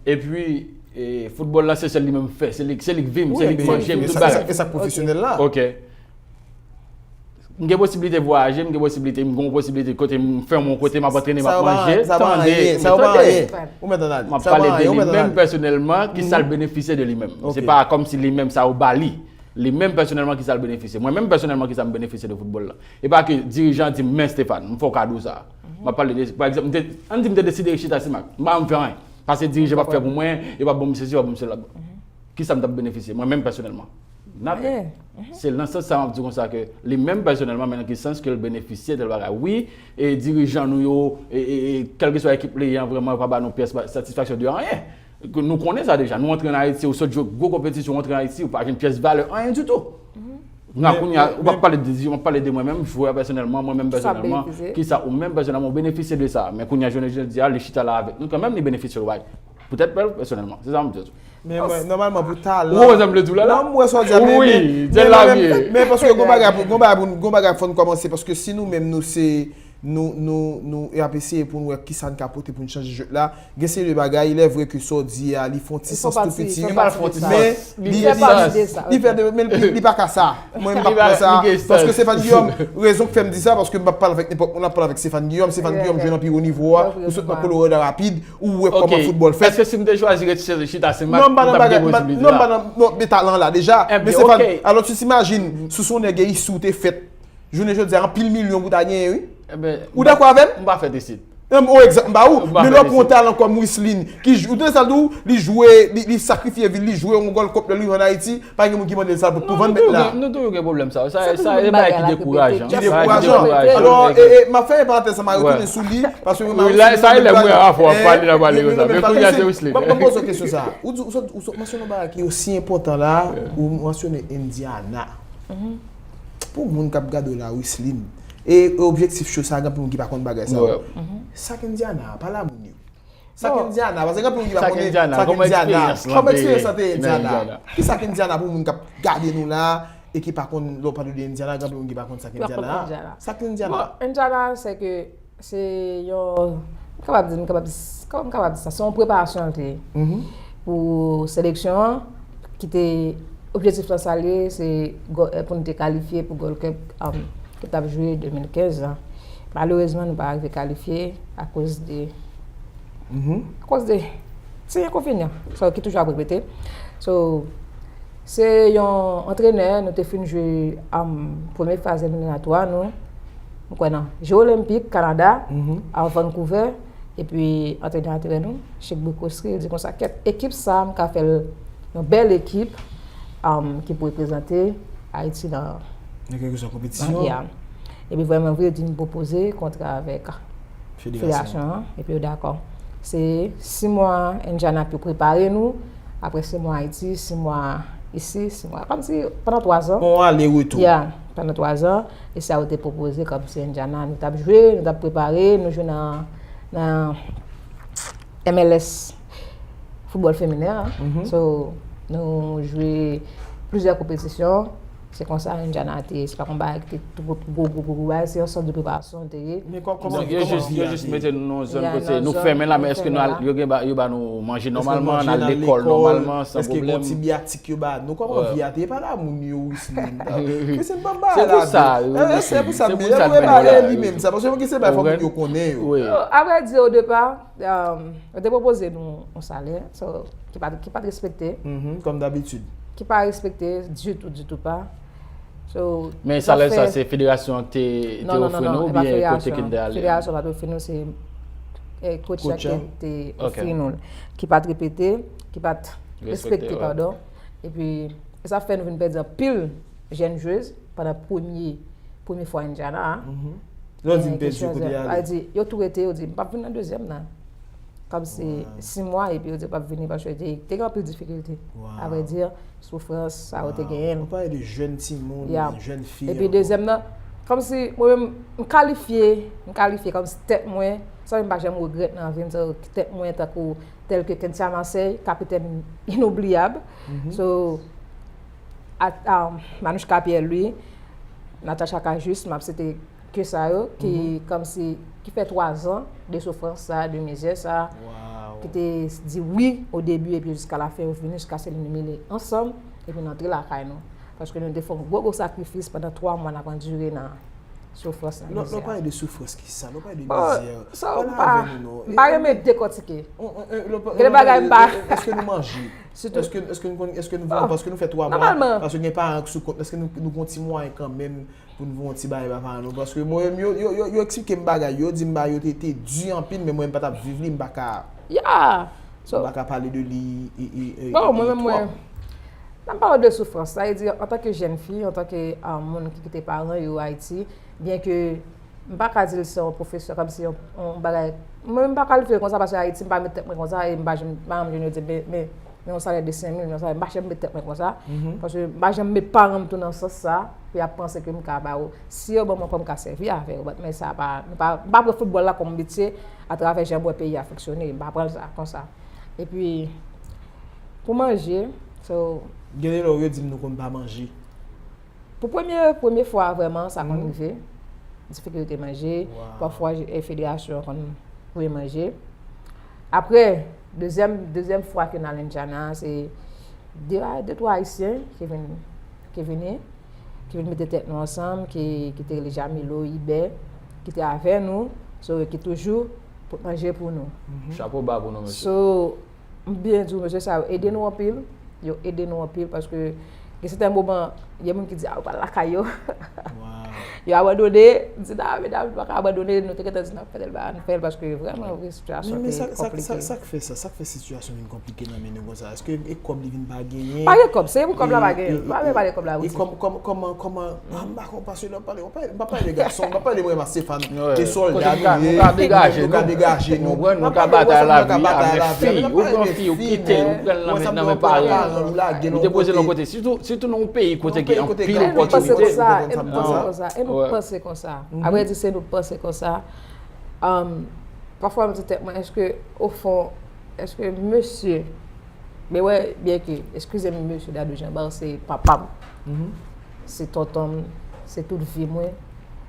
Epi, e, foutbòl la, se sèl li menm fè. Se li, se li k vi m, se li k manje m, tout bagay. E sa k pwofesyonèl la. Ok. M gen posiblite vwayaje, m gen posiblite, m gen yon posiblite kote m fèmen yon kote, m ap antrene, m ap manje. Tande, tande. Ou mèt ann ale. M ap pale de li menm pèsonèlman, kisa l benefisye de li menm. Se pa kòmsi li menm sa yo ba li. Li menm pèsonèlman kisa l benefisye? Mwen menm pèsonèlman kisa m benefisye de foutbòl la? E pa ke dirijan di m, men Stéphane, m fè w kado sa. M ap pale de, pa egzanp, m te, ann di m te deside chita Simak. M pa janm fè anyen. Paske dirijan p ap fè pou mwen, yo p ap ban m sesi, yo p ap ban m sela. Kisa m t ap benefisye? Mwen menm pèsonèlman. Nothing. Se nan sans sa m ap di konsa ke li menm pèsonèlman, men nan ki sans ke l benefisye tèl bagay? Wi, e dirijan nou yo, e, e, e, kèlkeswa ekip li an, vrèman, yo pa ba nou pyès ba- satisfaksyon de anyen. Nou konnen sa deja. Nou antre an Ayiti, ou sot jwe gwo konpetisyon, ou antre an Ayiti, ou pa jwenn pyès valè, anyen ditou. Nan kounye a, ou p ap pale de, m ap pale de mwen menm, jwè pèsonèlman, mwen menm pèsonèlman, kisa ou menm pèsonèlman ou benefisye de sa. Men kounye a, jounen jodi a, li chita la avèk nou kanmenm, li benefisye l, why? Poutèt pa l pèsonèlman. Se sa m di w. Men mwen, nòmalman, pou talan. Ou wè sa m vle di w la la? Non, m wè sa w di a, men, wi, men, men, men paske gon bagay pou, gon bagay pou, gon bagay fò n kòmanse, paske si nou menm nou se, nou, nou, nou, e ap eseye pou n wè kisa n ka pote pou n chanje jwèt la, gen seri de bagay, il est vrai que sa w di a, li fè yon ti sans tou piti, men li fè, li fè de, men li, li pa ka sa. Mwen, m p ap pran sa, paske Stéphane Guillaume, rezon k fè m di sa, paske m p ap pale avèk nenpòt moun, m ap pale avèk Stéphane Guillaume, Stéphane Guillaume jwe nan pi wo nivo a, ou sot nan Colorado Rapids, ou wè kòman foutbòl fèt. Èske si m te chwazi ret chita Senmak, non, m pa nan bagay, m pa, non, m pa nan, non, men talan la deja. Men se pa, alò, tu t'imagines, si w se yon nèg isi w te fèt, jounen jodi a, anpil milyon pou w ta genyen, wi. Ou dakò avè m? M pa fèt isit. Non, o egzanp, m ba ou, men lè w pran yon talan kòm Wisline, ki, ou tande sa l di w, li jwe, li, li sakrifye vi l, li jwe yon Gold Cup lè li rive ann Ayiti, pa gen moun ki mande l sa pou, pou vann bèt la. Nou toujou gen pwoblèm sa. Sa, sa, se bagay ki dekourajan. Ki dekourajan. Alò, e, e, m ap fè yon parantèz, sa m a retounen sou li, paske mwen, sa e lè mwen avè w ap pale, n ap pale konsa. Men kounye a se Wisline. Mwen, mwen poze w kesyon sa. Ou di, ou sot, ou sot mansyone yon bagay ki osi enpòtan la, ou mansyone Indiana. Pou moun k ap gade w la, Wisline, e, e objektif show sa, gen anpil moun ki pa konn bagay sa yo. Sa k Indiana, pale a moun yo. Sa k Indiana, paske gen anpil moun ki pa konnen sa k Indiana. Kòman eksperyans lan te ye Indiana? Kisa k Indiana pou moun k ap gade nou la e ki pa konn, lè w pale de Indiana, gen anpil moun ki pa konn sa k Indiana. Sa k Indiana? Bon, Indiana, se ke se yon, m kapab di, m kapab, kòman m kapab di sa? Se yon preparasyon l te ye pou seleksyon an, ki te, objektif lan sa l ye, se pou n te kalifye pou Gold Cup, um, ki t ap jwe de mil kenz lan. Malerezman, nou pa rive kalifye akoz de, akoz de ti enkonvenyan, sa ki toujou ap repete. So, se yon antrenè, nou te fin jwe, um, premye faz eliminatwa nou, m kwè nan Je Olenpik Kanada, a Vancouver, epi antrenè a te wè nou, Chic Bukowski, li di konsa, kèt, ekip sa, m ka fè l yon bèl ekip, um, ki pou reprezante Ayiti nan, nan kèlkeswa konpetisyon. Epi vrèman vre, li di m pwopoze kontra avèk federasyon an, epi yo dakò. Se sis mwa Indiana pou prepare nou, apre sis mwa Ayiti, sis mwa isi, sis mwa, kòmsi pandan twa zan. Yon ale retou. Ya, pandan twa zan, e sa yo te pwopoze kòmsi Indiana, nou t ap jwe, nou t ap prepare, nou jwe nan, nan M L S foutbòl feminen an. So, nou jwe plizyè konpetisyon. Se konsa Indiana te ye. Se pa yon bagay ki te twòp gwo, gwo, gwo, gwo bagay. Se yon sant de preparasyon te ye. Men kò-, kòman, yo jis, yo jis mete nou nan yon zòn kote nou fèmen la, men èske nou al, yo gen ba, yo ba nou manje nòmalman, n al lekòl nòmalman, san pwoblèm? Èske gon ti byatik yo ba nou? Kòman vi a te ye? Pale a moun yo, Wisline. Kèt, se pa bagay la. Se pou sa, se pou sa, men se pou sa, men li menm sa, paske kèt, se bagay fò moun yo konnen yo. Avrèdi, o depa, Um, yo te pwopoze nou yon salè, so, ki pa, ki pa t respekte. Kòm dabitid. Ki pa respekte ditou, ditou pa. So, men salè sa, se federasyon an ki te, te ofri nou, oubyen kote ke n te ale? Federasyon pa t ofri nou, se, eh, coach la ki te ofri nou l, ki pa t repete, ki pa t respekte, padon. Epi, e sa fè nou vin pèdi anpil jèn jwez pandan premye, premye fwa Indiana a. Lè w di m pèdi, kote y ale? Sa di, yo tou rete, yo di, m p ap vin nan dezyèm nan. Kòmsi sis mwa, epi yo di yo p ap vini paske te, te gen anpil difikilte. Avrèdi, soufrans sa yo te genyen. Ou pale de jèn timoun, jèn fi ankò. Epi dezyèm nan, kòmsi mwen menm, m kalifye, m kalifye kòmsi tèt mwen, sa m pa janm regrèt nan vi m, sa tèt mwen tankou tèl ke Kentia Marseille, kapitèn inoubliyab. So, a, a, Manouchka Pierre Louis, Natacha Cajuste, m ap site ke sa yo, ki kòmsi, ki fè twa zan de soufrans sa, de mizè sa, ki te di wi o debi, epi jiska lafen, yo vini jiska se nou mele ansanm, epi n antre lakay nou. Paske nou te fè yon gwo, gwo sakrifis pandan twa mwa n ap andire nan Soufrans nan mizè. Lè w pale de soufrans, ki sa? Lè w pale de mizè, pale avè nou non. M pa renmen dekòtike. Gen de bagay m pa. Èske nou manje? Èske, èske nou konn, èske nou, paske nou fè twa mwa, paske gen paran k sou kont, èske nou, nou gon ti mwayen kanmenm pou nou fè yon ti bagay ba paran nou? Paske mwen menm, yo, yo, yo, yo eksplike m bagay, yo di m bagay yo te, te di anpil, men mwen m pa t ap viv li, m pa ka, m pa ka pale de li e, e, e, e, e twòp. Bon, mwen menm, mwen, nan pale de soufrans, sa vle di, antanke jèn fi, antanke, ah, moun ki kite paran yo Ayiti, byen ke m pa ka di l se yon pwofesè, kòmsi yon, yon bagay, mwen menm m pa kalifye l konsa, paske Ayiti, m pa met tèt mwen konsa, e m pa janm, m pa janm jwenn yo di, men, men, men yon salè de senk mil, men yon salè, m pa janm met tèt mwen konsa, paske m pa janm met paran m tou nan sans sa, pou y ap panse ke m ka ba yo. Si yo ban mwen kòb, m ka sèvi avè yo, but men sa pa, m pa, m pa pran foutbòl la kòm metye atravè jan m wè peyi a fonksyone, m pa pran l sa konsa. Epi, pou manje, so. Gen de lè yo di m nou konn pa manje. Pou premye, premye fwa vrèman, sa konn rive. Difikilte manje, pafwa, e, federasyon an konn voye manje. Apre, dezyèm, dezyèm fwa ke n al Indiana, se de, de twa Ayisyen ki vin, ki vini, ki vin mete tèt nou ansanm, ki, ki te rele Jamilo, Ibè, ki te avè nou, so, ki toujou pot manje pou nou. Chapo ba pou nou, mesye. So, m byen di w, mesye sa yo ede nou anpil. Yo ede nou anpil paske gen sèten moman, gen moun ki di, "A, yo pral lakay yo." Yo abandone. M di, "Non, medam, nou pa ka abandone." Nou te gentan di n ap fè tèl bagay, nou fè l paske vrèman, vre, sitiyasyon te konplike. Men, men sa, sa, sa, sa k fè sa? Sa k fè sitiyasyon vin konplike nan men nou konsa? Èske e kòb li vin pa genyen? Pa gen kòb, se pou kòb la pa genyen. Pa gen, pa gen kòb la, wi. E kòm, kòm, kòman, kòman, ah, m pa konn, paske lè w pale, w pale, m pa pale de gason, m pa pale de mwen, Stefan, de sòlda nou ye, nou ka degaje nou, nou ka batay lavi a, men fi, ou pran fi, ou kite l, ou pran l nan men, nan men paran w, ou te poze l yon kote, sitou, sitou nan yon peyi kote gen anpil opòtinite. E nou panse konsa, e nou panse konsa, e nou panse konsa. Avrèdi, se nou panse konsa. Um, pafwa, m di tèt mwen, èske, ofon, èske mesye, men wè, byen ke, eskize m, mesye Dadou Jean Bart, se papa m. Se tonton m, se tout vi mwen.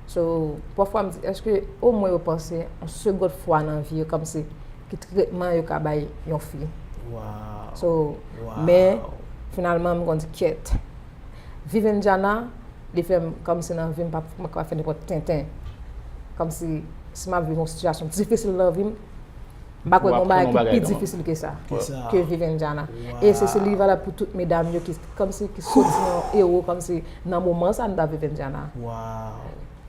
So, pafwa m di, èske omwen yo panse yon segond fwa nan vi yo, kòmsi, ki tretman yo ka bay yon fi? So, men, finalman, m konn di, kyèt. Viv Indiana, li fè m, kòmsi nan vi m, pa, m pa ka fè nenpòt tenten. Kòmsi, si m ap viv yon sitiyasyon difisil nan vi m, m pa kwè gen yon bagay ki pi difisil ke sa, ke viv Indiana. E se, se li valab pou tout medam yo ki, kòmsi, ki soti nan ewo, kòmsi, nan moman sa nou t ap viv Indiana.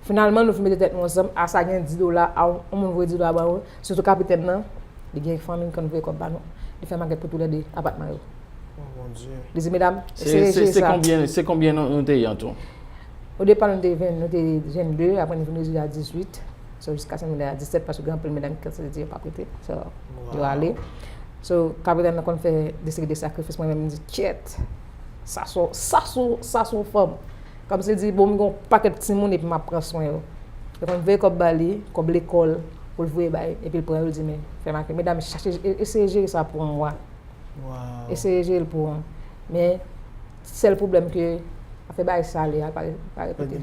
Finalman, nou fin mete tèt nou ansanm, a sa gen dis dola, a yon moun voye dis dola ban ou, sitou kapitèn nan, li gen fanmi l konn voye kòb ba nou. Li fè makèt pou toulède apatman yo. Oh, mon Dieu. Li di, "Medam, eseye jere sa." Se konbyen, se konbyen nou, nou te ye an tou? O depa, nou te ven, nou te vennde, apre nou vin redui a dizuit. So, jiska se nou rive a disèt, paske gen anpil medam ki kansele di yo p ap rete. So, yo ale. So, kapitèn nan konn fè de seri de sakrifis, mwen menm, m di, "Kyèt! Sa se, sa se, sa se yon fanm." Kòmsi di, "Bon, m gen yon pakèt timoun epi m ap pran swen yo." Yo konn voye kòb ba li, kòb lekòl, pou l voye bay, epi l pran yo, l di, "Men, fè make, medam, chache, e, eseye jere sa pou yon mwa." Eseye jere l pou yon. Men, sèl pwoblèm ke, afè bagay sale a, pa, pa repete.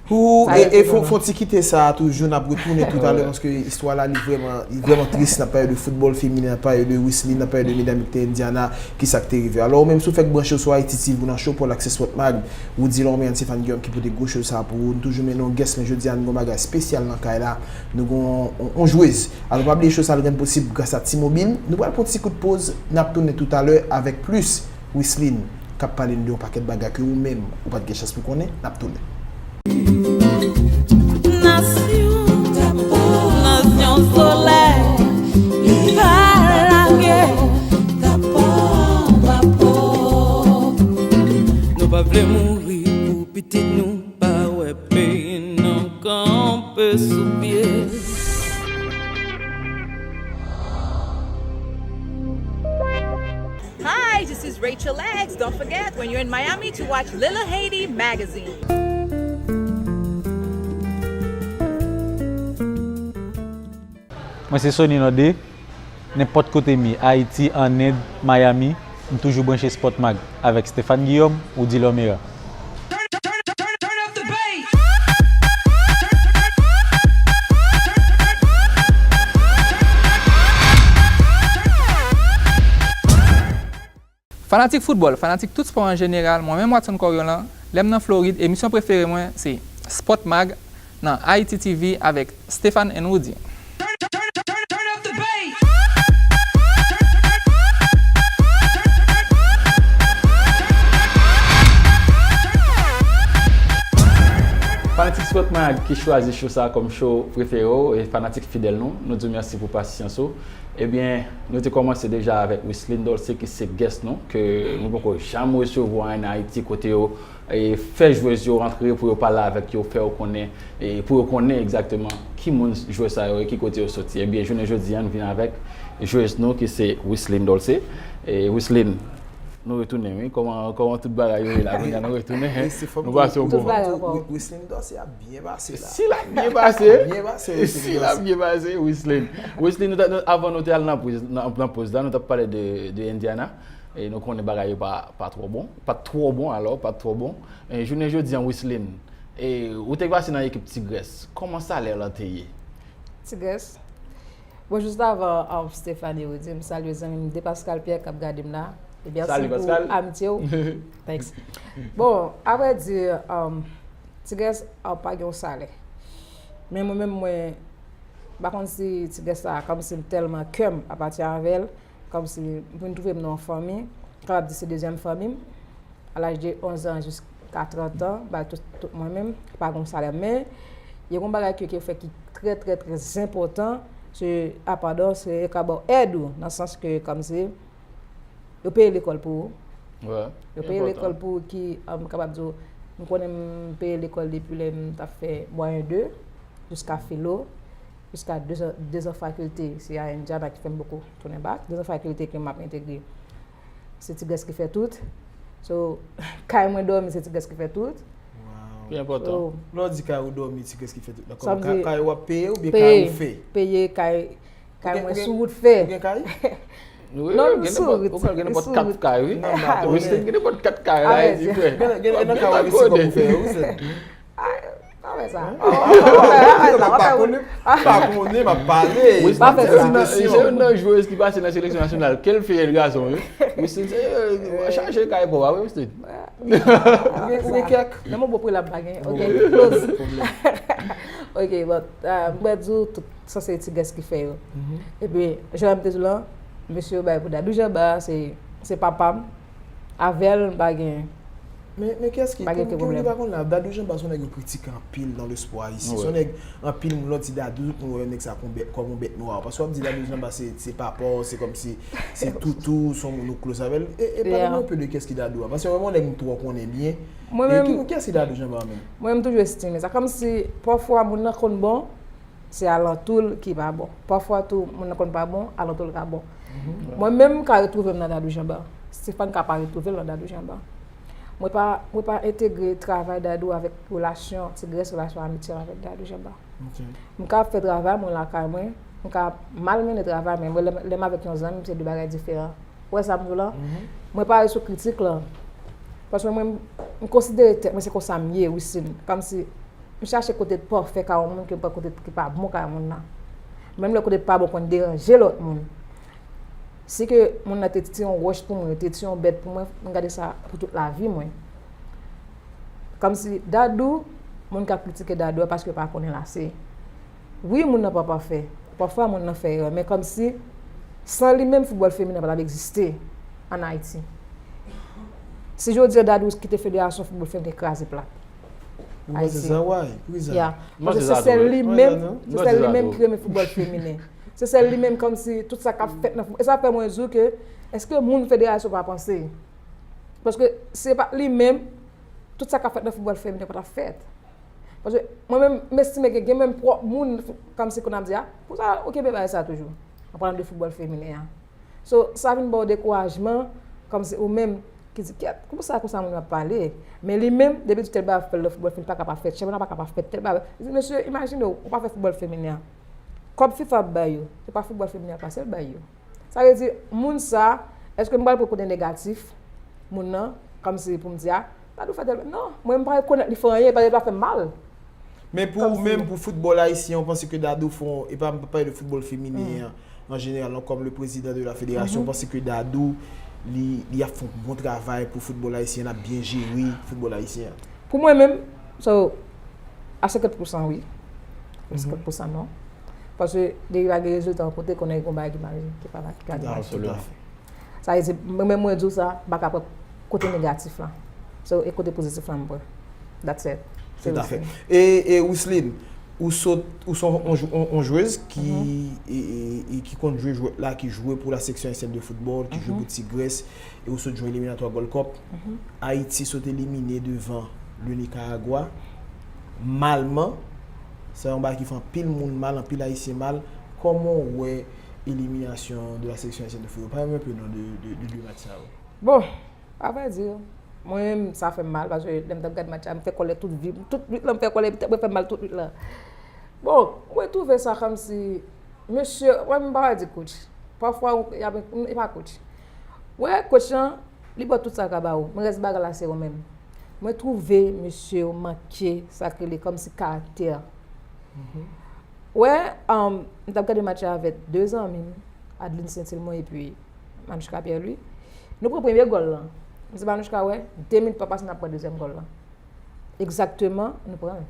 Ou, e, e fon, fon ti kite sa a toujou, n ap retounen toutalè, paske istwa la, li vrèman, li vrèman tris. N ap pale de foutbòl feminen, n ap pale de Wisley, n ap pale de medam ki te Indiana, ki sa k te rive. Alò, ou menm, si w fèk branche w sou Haiti T V, ou nan Show Paul ak Sesport Mag, Woody Lorme and Stéphane Guillaume ki pote gwo show sa pou ou. Nou toujou mennen yon guest, men jodi a, nou gon bagay espesyal nan kay la. Nou gon yon, yon jwez. Alò, pa bliye show sa a rann posib gras a T-Mobile. Nou pral pran yon ti kout poz, n ap tounen toutalè avèk plis. Wislin k ap pale n de yon pakèt bagay ke ou menm, ou pa t gen chans pou konnen, n ap tounen. Nasyon, nasyon solèy, pa lage. Nou pa vle mouri pou pitit nou pa wè peyi nou kanpe sou pye. Hi, this is Rachel Eggs. Don't forget, when you're in Miami, to watch Little Haiti magazine. Mwen se Sony Nordé. Nenpòt kote m ye, Ayiti, ann End, Miami, m toujou branche Sport Mag avèk Stéphane Guillaume, Woody Lormera. Fanatik foutbòl, fanatik tout spò an jeneral, mwen menm Watson Coriolan, lè m nan Florid, emisyon prefere mwen se Sport Mag nan Haiti T V avèk Stéphane and Woody. Fanatik Sport Mag ki chwazi show sa kòm show prefere w e fanatik fidèl nou, nou di w mèsi pou pasyans ou. Ebyen, nou te kòmanse deja avèk Wislin Dolce ki se guest nou, ke nou poko janm resevwa an Ayiti kote yo e fè jwèz yo rantre pou yo pale avèk yo, fè yo konnen, e pou yo konnen egzakteman ki moun jwè sa yo e ki kote yo soti. Ebyen, jounen jodi a, nou vin avèk jwèz nou ki se Wislin Dolce. E Wislin, nou retounen, wi. Kòman, kòman tout bagay yo ye la? Kounye a nou retounen, hein? Nou pase yon bon. Tout bagay ankò. Wislin Dolce ap byen pase la. Si l ap byen pase. Byen pase, Wislin Dolce. Si l ap byen pase, Wislin. Wislin, nou ta, nou, avan nou te al nan poz, nan, nan poz la, nou t ap pale de, de Indiana. E nou konnen bagay yo pa, pa twò bon. Pa t twò bon, alò, pa t twò bon. E jounen jodi a, Wislin, e ou te pase nan ekip Tigrès. Kòman salè lan te ye? Tigrès. Bon, jis avan, um, Stéphane Woody, m salye zanmi m De Pascal Pierre k ap gade m la. E mèsi Salut, pou Pascal. Amitye w. Thanks. Bon, avrèdi, um, Tigrès, uh, pa gen yon salè. Men mwen menm, mwen, m pa konn si Tigrès la, kòmsi m tèlman kè m apatyen avè l, kòmsi m vin twouve m nan yon fanmi, m kapab di se dezyèm fanmi m, a laj de onz an jiska trant an, bay tout, tout mwen menm, pa gen yon salè. Men, gen yon bagay ke, ke yo fè ki trè, trè, trè enpòtan, se, a, padon, se yo ka ba w èd ou, nan sans ke, kòmsi, yo peye lekòl pou ou. Yo peye lekòl pou ou ki, um, m kapab di w, m konnen m peye lekòl depi lè m t ap fè mwayen de, jiska filo, jiska dezan, dezan fakilte. Se a Indiana ki fè m poko tounen bak. Dezan fakilte ke m ap entegre. Se Tigrès ki fè tout. So, kay mwen dòmi, se Tigrès ki fè tout. Wow. Pi enpòtan. So, lè w di kay ou dòmi, Tigrès ki fè tout. Dakò. Sa vle di, kay w ap peye oubyen kay ou fè? Peye, kay, kay mwen sou wout fè. Ou gen kay? Non, m sou wout. Ou gen nenpòt kat kay, wi. Wislin gen nenpòt kat kay la, e di frè. Gen, gen, gen nan kay w ap isi kòm ou fè, wi, se. Pa fè sa. Pa fè sa. Pa konnen, pa konnen, m ap pale. Pa fè sa. Se youn nan jwèz ki pase nan seleksyon nasyonal. Quelle fille, gason, wi. Wislin, se, euh, chaje kay pa w, wi, Wislin. Ou gen, ou gen kèk? Nan mon bon prelab pa gen. Ok, close. Ok, bon, euh, m prè di w tout sa se Tigrès ki fè yo. Epi, jan m te di w lan, mesye yo bay pou Dadou Janba, se, se papa m. Avè l, m pa gen, men, men kiyès ki, pa gen pou, pou moun ki pa konn la, Dadou Janba se yon nèg yo kritike anpil nan le sport ayisyen. Se yon nèg, anpil moun lè w di Dadou, tout moun wè nèg sa kòm bèt, kòm yon bèt nwa. Paske w ap di Dadou Janba se, se papa w, se kòmsi se toutou, se yon moun ou close avè l. E, e pale nou enpe de kiyès ki Dadou a. Paske mwen, yon nèg m twò konnen byen. Mwen menm, ki, kiyès ki Dadou Janba menm? Mwen, m toujou estime sa. Kòmsi, pafwa, moun nan konn bon, se alantou l ki pa bon. Pafwa tou, moun nan konn pa bon, alantou l ka bon. Mwen menm, m ka retwouve m nan Dadou Janba. Stéphane ka pa retwouve l nan Dadou Janba. Mwen pa, mwen pa entegre travay Dadou avèk relasyon Tigrès, relasyon amitye avèk Dadou Janba. M ka fè travay mwen lakay mwen, m ka mal mennen travay, men mwen, lè, lè m avèk yon zanmi, se de bagay diferan. Ou wè sa m di w lan? Mwen pa ale sou kritik lan. Paske mwen, m konsidere tèt mwen, se konsa m ye, Wisin. Kòmsi m chache kote pafè ka yon moun ke m pran kote ki pa bon ka yon moun nan. Menm lè kote pa bon konn deranje lòt moun. Si ke moun nan te, te yon wòch pou mwen, te, te yon bèt pou mwen, m gade sa pou tout lavi mwen. Kòmsi Dadou, moun k ap kritike Dadou a paske yo pa konnen l ase. Wi, moun nan pa pafè. Pafwa, moun nan fè erè. Men kòmsi, san li menm, foutbòl feminen pa t ap egziste ann Ayiti. Si jodi a Dadou kite federasyon foutbòl feminen kraze plat. Ayiti. Ya. Paske se sèl li menm, se sèl li menm ki renmen foutbòl feminen. Se sèl li menm kòmsi tout sa k ap fèt nan foutbòl. E sa fè mwen di w ke, èske moun federasyon pa panse? Paske se pa t li menm, tout sa k ap fèt nan foutbòl feminen pa t ap fèt. Paske mwen menm, m estime ke gen menm pwòp moun, kòmsi kounye a m di a, pou sa, ou kenbe bagay sa toujou. An palan de foutbòl feminen an. So, sa vin ba w dekourajman, kòmsi ou menm, ki di, kèt, konsa, konsa moun yo ap pale. Men li menm, depi di tèl bagay ap fèt nan foutbòl feminen, pa ka pa fèt, chanpyona pa ka pa fèt, tèl bagay. Li di, mesye, imajine w, ou pa fè foutbòl feminen an. Kòb fifa ap bay yo, se pa foutbòl feminen an pase l bay yo. Sa vle di, moun sa, èske m pral pran kote negatif? Moun nan, kòmsi pou m di, a, Dadou fè tèl, non, mwen m pa rekonèt li fè anyen, paske li pa fè m mal. Men pou ou menm, pou foutbòl ayisyen, ou panse ke Dadou fè yon, e pa, m pa pale de foutbòl feminen an, an jeneral, non, kòm le président de la fédération, ou panse ke Dadou, li, li ap fè yon bon travay pou foutbòl ayisyen, l ap byen jere foutbòl ayisyen an? Pou mwen menm, so, A senkant pousan wi. A senkant pousan non. Paske depi pa gen rezilta yon kote, konnen gen yon bagay ki pa, ki pa, ki pa gen mache. Sa vle di, mwen menm mwen di w sa, m pa ka pran kote negatif la. So, e kote pozitif la m pran. That's it. Se Tout à fait. Wislin. E, e Wislin, ou sot, ou se yon, yon, yon jwez ki, e, e, e ki konn jwe jwèt la, ki jwe pou la section haïtienne de football, ki jwe pou Tigres, e ou sot jwe eliminatwa Gold Cup. Ayiti sot elimine devan le Nicaragua. Malman, se yon bagay ki fè anpil moun mal, anpil Ayisyen mal. Kòman w wè eliminasyon de la section haïtienne de football? Pale mwen enpe non de, de, de, de match sa yo. Bon, a vrai dire, mwen menm, sa fè m mal, paske lè m t ap gad match la, m fè kòlè tout vi m, tout nwit lan m fè kòlè, mwen fè m mal tout nwit lan. Bon, mwen twouve sa kòmsi, mesye, mwen m pa di coach. Pafwa, e pa coach. Wè, coach lan, li ba w tout sa l ka ba ou, men rès bagay la se ou menm. Mwen twouve mesye yo manke sa k rele kòmsi karaktè. Wè, um, m t ap gade match la avèk de zanmi m, Adeline Saint-Simon epi Manouchka Pierre-Louis. Nou pran premye gòl lan. M di Manouchka, wè, de minit pa pase n ap pran dezyèm gòl lan. Egzakteman, nou pran l.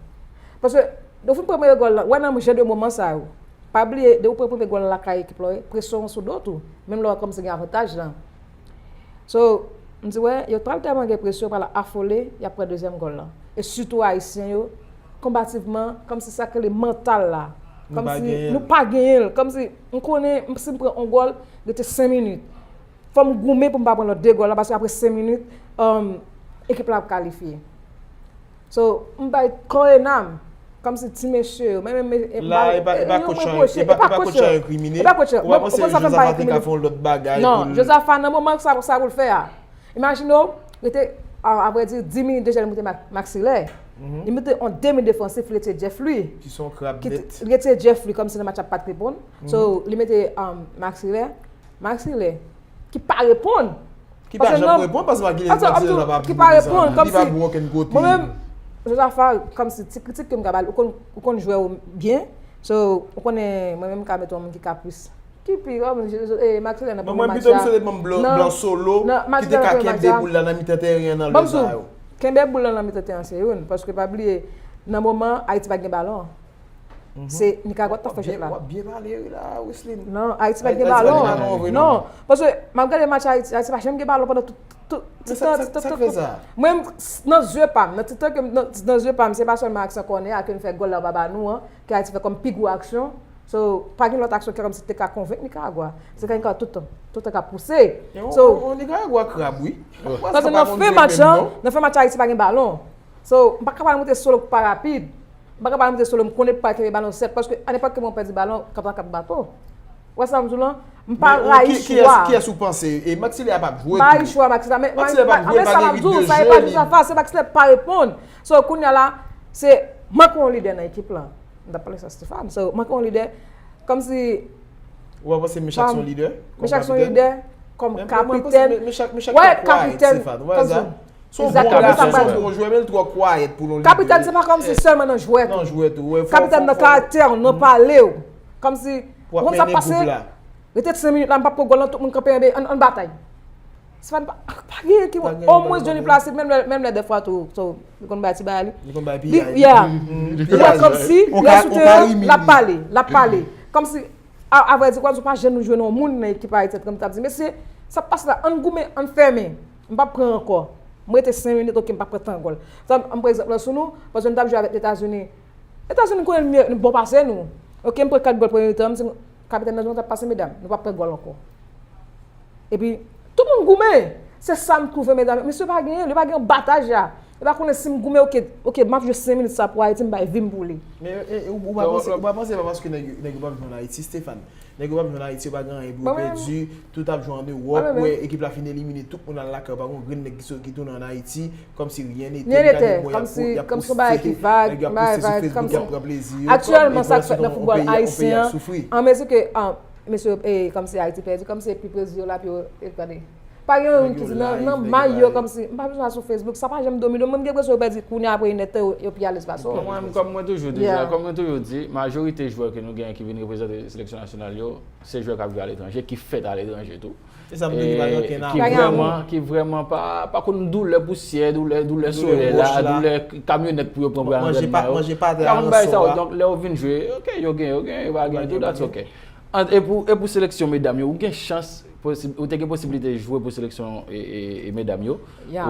Paske, lè w fin pran premye gòl lan, wè nan jan de moman sa yo, pa bliye, depi w pran premye gòl lan lakay ekip la, presyon an sou do w tou. Menm lè w wè kòmsi gen avantaj lan. So, m di, wè, yo pral tèlman gen presyon, yo pral afole, y ap pran dezyèm gòl lan. E sitou Ayisyen yo, konbativman, kòmsi sa k rele mantal la. Kòmsi nou pa genyen l. Kòmsi, m konnen, m, si m pran yon gòl, rete senk minit. Fò m goumen pou m pa pran lòt de gòl la, paske apre senk minit, um, ekip la ap kalifye. So, m bay kò e nanm, kòmsi ti mesye yo, men, men, men, la, e pa, e pa coach lan, e pa, e pa coach lan yo enkrimine. E pa coach lan. Ou pa panse Josaphat te ka fè yon lòt bagay pou l. Non, Josaphat nan moman sa, sa pou l fè a. Imajine w, rete, a, a vrè di, dis minit deja li moute Maxillaire. Li moute yon demi defansif, li retire Jeff Louis. Ki se yon krab nèt. Li retire Jeff Louis, kòmsi nan match la pa t reponn. So, li mete, um, Maxillaire. Maxillaire, ki pa reponn. Ki pa janm reponn, paske pa gen, pa gen rezon, ki pa reponn, kòmsi mwen menm, Josaphat, kòmsi ti kritik ke m ka ba l, ou konn, ou konn jwè w byen. So, ou konnen, mwen menm, m ka mete yon moun ki kapris. Ki pi, kòm, e, Maxillaire nan premye match la. Mwen, mwen pito m swete ban m blan, blan solo, ki te ka kenbe boul la nan mitan teren an nan lè sa yo. Kenbe boul la nan mitan teren an se youn, paske pa bliye, nan moman, Ayiti pa gen balon. Se Nicaragua t ap fè jwèt la. W ap byen pale wi la, Wislin. Non, Ayiti pa t gen balon. Non, paske m ap gade match Ayiti, Ayiti pa janm gen balon pandan tout, tout, tout tan, tout tan. Mwen, nan zye pa m, nan ti tan ke m, nan, nan zye pa m, se pa sèlman aksyon kònè a ke n fè gòl la pa ba nou an, ke Ayiti fè kòm pi gwo aksyon. So, pa gen lòt aksyon ki kòmsi te ka konvenk Nicaragua. Se Nicaragua tout tan, tout tan k ap pouse. So, Nicaragua krab wi. Paske nan fen match lan, nan fen match la Ayiti pa gen balon. So, m pa ka pral monte solo ki pa rapid. M pa ka pral monte solo, m konnen pou pa kenbe balon sèt, paske a nenpòt ki moman w pèdi balon, kap la kap bat ou. Ou wè sa m di w lan? M pa rayi chwa. Kiyès ou panse? E Maxillaire p ap jwe tou. M pa rayi chwa Maxillaire, men, men sa m ap di w, sa e pa Josaphat, se Maxillaire pa reponn. So, kounye a la, se manke yon lidè nan ekip lan. M t ap pale sa Stéphane. So, manke yon lidè, kòmsi Ou pa panse Meshack se yon lidè? Meshack se yon lidè, kòm kapitèn. Wè, kapitèn, kòmsi. Se yon bon kapitèn, se yon bon jwè, men l twò kwayèt pou l yon lidè. Kapitèn, se pa kòmsi sèlman nan jwèt ou. Nan jwèt ou, wè. Kapitèn nan karaktè w, nan pale w. Kòmsi, ou konn sa k pase, rete senk minit la, m p ap pran gòl lan, tout moun kanpe, ann, ann batay. Stéphane, pa, pa gen ki, omwen Johnny Placide, menm lè, menm lè dèfwa tou, so, li konn bay ti bagay li. Li konn bay piyay. Li, yeah. Li wè kòmsi, lè sou teren, l ap pale, l ap pale. Kòmsi, a, a vrè di, kòmsi w pa janm jwe nan yon moun nan ekip Ayiti, kòm t ap di, mesye, sa k pase la, ann goumen, ann fèmen. M p ap pran ankò. M rete senk minit, oke, m p ap pran tan gòl. Sa, m pran egzanp lan sou nou, paske nou t ap jwe avèk Etazini. Etazini konnen nou bon pase nou. Oke, m pran kat gòl premye mitan, m di, kapitèn nan di nou t ap pase medam, nou p ap pran gòl ankò. Epi, tout moun goumen. Se sa m twouve, medam. Mesye pa genyen, li pa gen yon batay a. Li pa konnen si m goumen, oke, oke, m ap jwe senk minit sa pou Ayiti, m bay vi m pou li. Men, e, e, ou, ou pa panse, ou pa panse se pa paske nèg, nèg yo p ap jwe ann Ayiti, Stéphane. Nèg yo p ap jwe ann Ayiti, yo pa gen anyen pou yo pèdi. Tout ap jwe ann Ewòp, ou wè ekip la fin elimine tout moun al lakay yo, pa gen yon grenn nèg ki sot, ki tounen ann Ayiti, kòmsi rien n'était, y a des moyens, y ap pwofite, nèg yo ap pwofite sou Facebook, y ap pran plezi yo, kòm, e pandan se tan yon peyi, yon peyi ap soufri. An mezi ke, an, mesye, e, kòmsi Ayiti pèdi, kòmsi epi plezi yo la, epi yo, e, gade. Pa gen yon ki di nan, nan may yo kòmsi, m pa bezwen al sou Facebook, sa pa janm domine m. Mwen, m gen enpresyon yo pèdi kounye a apre inèdtan, yo, yo pi alèz pase w. Kòm mwen, kòm mwen toujou di sa, kòm mwen toujou di, majorite jwè ke nou genyen ki vin reprezante seleksyon nasyonal yo, se jwè k ap jwe aletranje, ki fèt aletranje tou. E sa m te di, pa gen okenn ki vrèman, ki vrèman pa, pa konn doulè pousyè, doulè, doulè solèy la, doulè kamyonèt pou yo pran pou al antrenman yo. Manje pa tè a nan sò a. Donk, lè yo vin jwe, ok, yo genyen, yo genyen, yo pa genyen tou, that's ok. E pou, e pou seleksyon medam yo, ou gen chans, ou te gen posiblite jwe pou seleksyon e, e, e medam yo.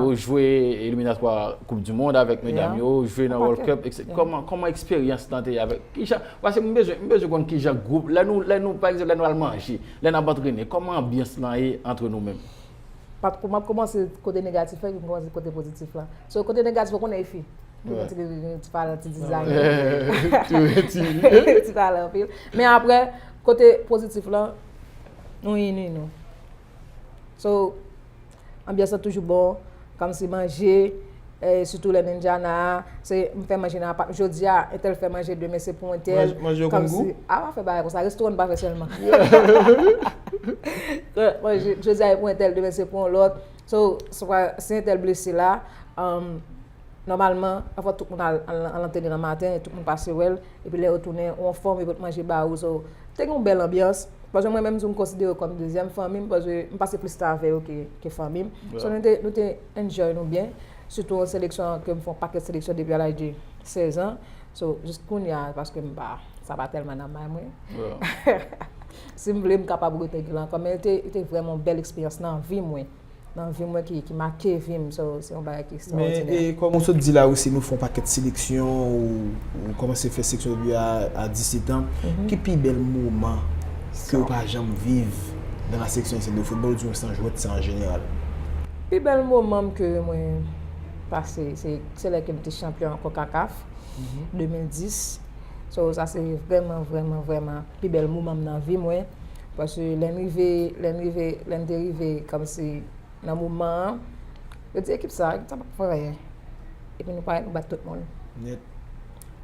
Ou jwe eliminatwa Koup di Mond avèk medam yo, ou jwe nan World Cup, et cetera. Kòman, kòman eksperyans lan te ye avèk? Kijan, paske m bezwen, m bezwen konn kijan gwoup, lè nou, lè nou, pa egzanp, lè nou al manje, lè n ap antrene, kòman anbyans lan ye ant nou menm? M ap kòmanse kote negatif la, epi m kòmanse kote pozitif la. So, kote negatif, ou konnen e fi. Tou gen ti, gen ti pale, ti dizay. Ti pale anpil. Men apre, kote pozitif lan, nou ini nou. So, anbyans lan toujou bon, kòmsi manje, eh, sitou lè n Indiana, se, m fè manje nan apa, jodi a, entèl fè manje, demen se pou entèl. Manje yo konn gou? A, pa fè bagay konsa, restoran pa fè sèlman. Manje, jodi a, e pou entèl, demen se pou yon lòt. So, si entèl blese la, um, nòmalman, anvan tout moun al, al, al antrene nan maten, tout moun pase wè l, epi lè yo tounen, ou anfòm, yo pot manje ba ou. So, te gen yon bèl anbyans. Paske mwen menm tou, m konsidere yo kòm dezyèm fanmi m, paske m pase plis tan avè yo ke, ke fanmi m. So, nou te, nou te enjoy nou byen. Sitou an seleksyon, ke m fè yon pakèt seleksyon depi a laj de sèz an. So, jis kounye a, paske m pa, sa pa tèlman nan may mwen. Si m vle, m kapab retounen la ankò. Men te, te vrèman yon bèl eksperyans nan vi mwen. Nan vi mwen ki, ki make vi m, so, se yon bagay ki ekstraòdinè. Men, e, kòm ou sot di la osi, nou fè yon pakèt seleksyon, ou, ou kòmanse fè seleksyon depi a, a disèt an. Ki pi bèl moman ke ou pa janm viv nan la sélection haïtienne de football, ou di mwen se an jwèt, se an jeneral? Pi bèl moman m ke mwen pase, se, se lè ke m te chanpyon CONCACAF, de mil dis. So, sa se vrèman, vrèman, vrèman pi bèl moman m nan vi mwen. Paske lè n rive, lè n rive, lè n te rive kòmsi nan moman an, yo di ekip sa, ekip sa p ap fè anyen. Epi nou parèt, nou bat tout moun.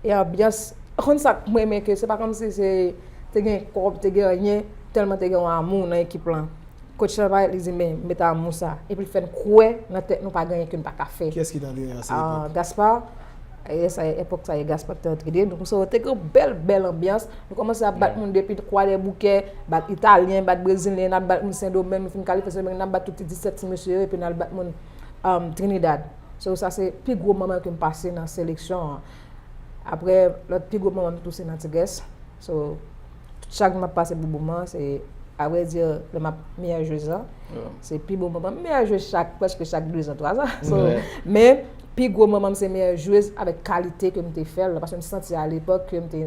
E anbyans, ou konn sa k mwen renmen ke se pa kòmsi se te gen kòb, te gen anyen, tèlman te gen yon amou nan ekip lan. Coach lan parèt, li di, "Men, m mete amou sa." Epi l fè n kwè nan tèt nou pa gen anyen ke n pa ka fè. Kiyès ki te antrenè a se epòk? Gaspard. E sa, epòk sa, e Gaspard te antrenè. Donk, so, te gen yon bèl, bèl anbyans. Nou kòmanse ap bat moun depi Kwadèboukè, bat Italyen, bat Brezilyen, n ap bat moun Sendomeng, nou fin kalifye Sendomeng, n ap bat tout ti disèt ti mesye yo, epi n al bat moun, um, Trinidad. So, sa se pi gwo moman ke m pase nan seleksyon an. Apre, lòt pi gwo moman m tou se nan Tigres. So, chak jou m ap pase bon moman, se, a vrè di, lè m ap meyè jwez lan, se pi bon moman m. Meyè jwez chak, prèske chak dezan, twazan. So, men, pi gwo moman m se meyè jwez avèk kalite ke m te fè l, paske m santi alepòk ke m te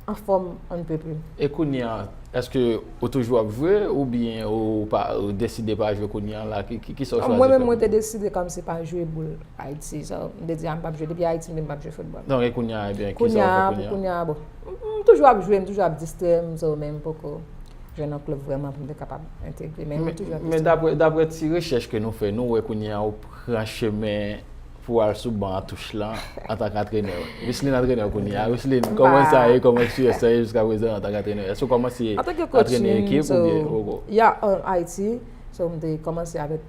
anfòm on ne peut plus. E kounye a, èske ou toujou ap jwe oubyen ou pa, ou deside pa jwe kounye a la? Ki, ki, kisa ou chwazi fè? Mwen menm, mwen te deside kòmsi pa jwe boul Ayiti. So, m te di, a, m p ap jwe. Depi Ayiti, m di m p ap jwe foutbòl. Donk, e kounye a, ebyen, kisa ou fè kounye a? Kounye a, bon. M, m toujou ap jwe, m toujou ap distre m, so, men m poko jwenn yon klèb vrèman pou m te kapab entegre, men m toujou ap distre m. Men dapre, dapre ti rechèch ke nou fè, nou wè kounye a ou pran chemen pou al sou ban an touch lan antanke antrenè. Wislin antrenè kounye a. Wislin, kòman sa ye? Kòman eksperyans sa ye jiska prezan antanke antrenè? Èske ou kòmanse antrenè ekip oubyen poko? Ya, an Ayiti, so, m te kòmanse avèk,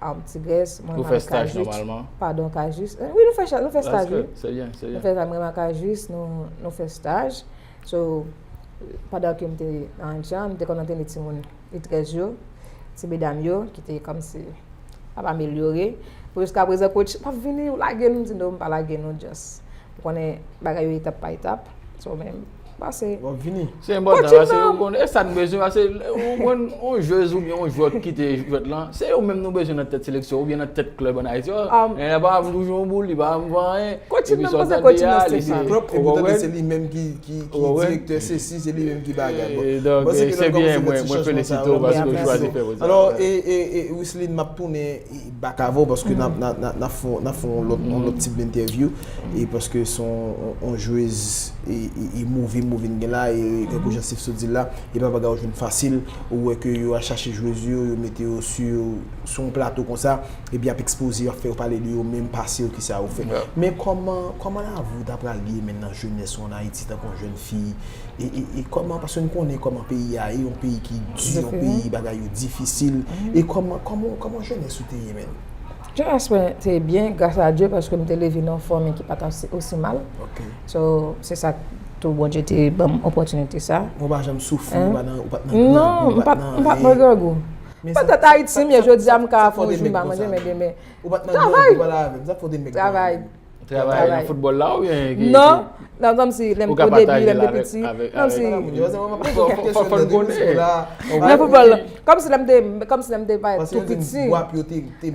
um, Tigres, mwen avèk Kajich. Ou fè staj nòmalman? Padon, Kajich. Eh, wi, nou fè staj, nou fè staj, wi. Se byen, se byen. Nou fè staj, mwen ak Kajich, nou, nou fè staj. So, pandan ke m te nan Anjan, m te konn antrenè timoun. Li trèz yo, ti medam yo, ki te kòmsi ap amelyore. Pou jiska prezan, coach, m ap vini, ou lage nou, m di, "Non, m pa lage nou, just." M konnen bagay yo etap pa etap. So, men, m pase. W ap vini. Se enpòtan, paske ou konnen, e sa n bezwen, paske ou konn yon jwez oubyen yon jwè ki kite jwèt lan, se yo menm nou bezwen nan tèt seleksyon oubyen nan tèt klèb ann Ayiti. Nèg la pa janm touche yon boul, li pa janm fè anyen. Coach, epi sa w tande a, li se, ou konprann? Enpòtan se li menm ki ki, ki direktè sesi, se li menm ki bagay. Bon, donk, se byen, mwen, mwen felisite w paske w chwazi fè sa. Alò, e, e, e, Wislin, m ap tounen, e, back avè w paske n ap, n ap, n ap, n ap fè, n ap fè yon lòt, yon lòt tip entèvyou, e paske se yon, yon, yon jwez, e, e, e move Mo vin gen la, e tankou jan Steve sot di l la, e pa bagay ou jwenn fasil, ou wè ke yo al chache jwez yo, yo mete yo sou, sou yon plato konsa, epi y ap ekspoze yo, y ap fè yo pale de yo menm, pase yo, kisa yo fè. Men kòman, kòman lavi w ta pral ye menm nan jenès ou ann Ayiti, tankou yon jèn fi, e, e, e kòman, paske n konnen kòman peyi a ye, yon peyi ki di, yon peyi bagay yo difisil, e kòman, kòman, kòman jenès ou te ye menm? Jenès mwen te byen, gras a Dye, paske m te leve nan yon fanmi ki pa t osi, osi mal. So, se sa tou Bondye te ban m opòtinite sa. Ou pa janm soufri, ou pa nan, ou pa t nan grangou, ou pa t nan anyen. Non, m pa t nan grangou. Petèt Ayiti m ye, jodi a m ka fè yon jou m pa manje, men demen. Ou pa t nan grangou, pale avè m, sa k fè w te met grangou? Travay. Travay nan foutbòl la oubyen ki... Non, non, kòmsi lè m, o debi, lè m te piti, kòmsi... Fò, fò, fò n konnen. Nan foutbòl la. Kòmsi lè m te, kòmsi lè m te parèt tou piti.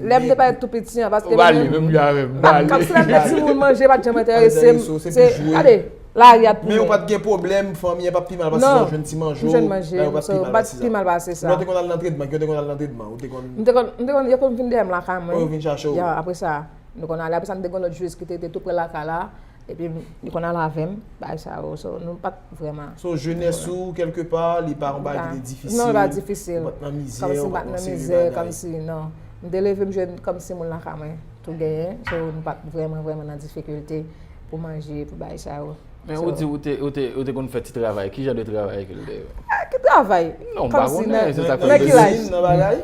Lè m te parèt tou piti an, paske... Ou bale, menm jan avè m, bale. Kòmsi lè m te timoun, manje pa t janm enterese m. Se, gade, lari a t pou mwen. Men ou pa t gen pwoblèm, fanmi an pa t pi mal pase sa, ou jwenn ti manje, bagay yo pa t pi mal pase sa. Non, m pa t pi mal pase sa. Lè w te konn al nan antrenman, ki yo te konn al nan antrenman, ou te konn... M te konn, m te konn, yo konn vin dèyè m lakay mwen. Oh, yo vin chache w. Ya, apre sa. Nou konn ale, apre sa, m te gen lòt jwez ki te rete tou pre lakay la, epi m, li konn ale avè m, bagay sa yo, so, nou pa t vrèman... So, jenès ou, kèlkepa, li pa yon bagay ki te difisil? Non, li pa difisil. Ou pa t nan mizè, ou pa t nan seri bagay? Kòmsi m pa t nan mizè, kòmsi, non. M te leve m jwenn kòmsi moun lakay mwen tou genyen, so, nou pa t vrèman, vrèman nan difikilte pou manje, pou bagay sa yo. Men ou di ou te, ou te, ou te konn fè ti travay, ki jan de travay ke l te... Ah, ki travay? Non, m pa konnen, se sa k fè m di. Nan kizin, nan bagay?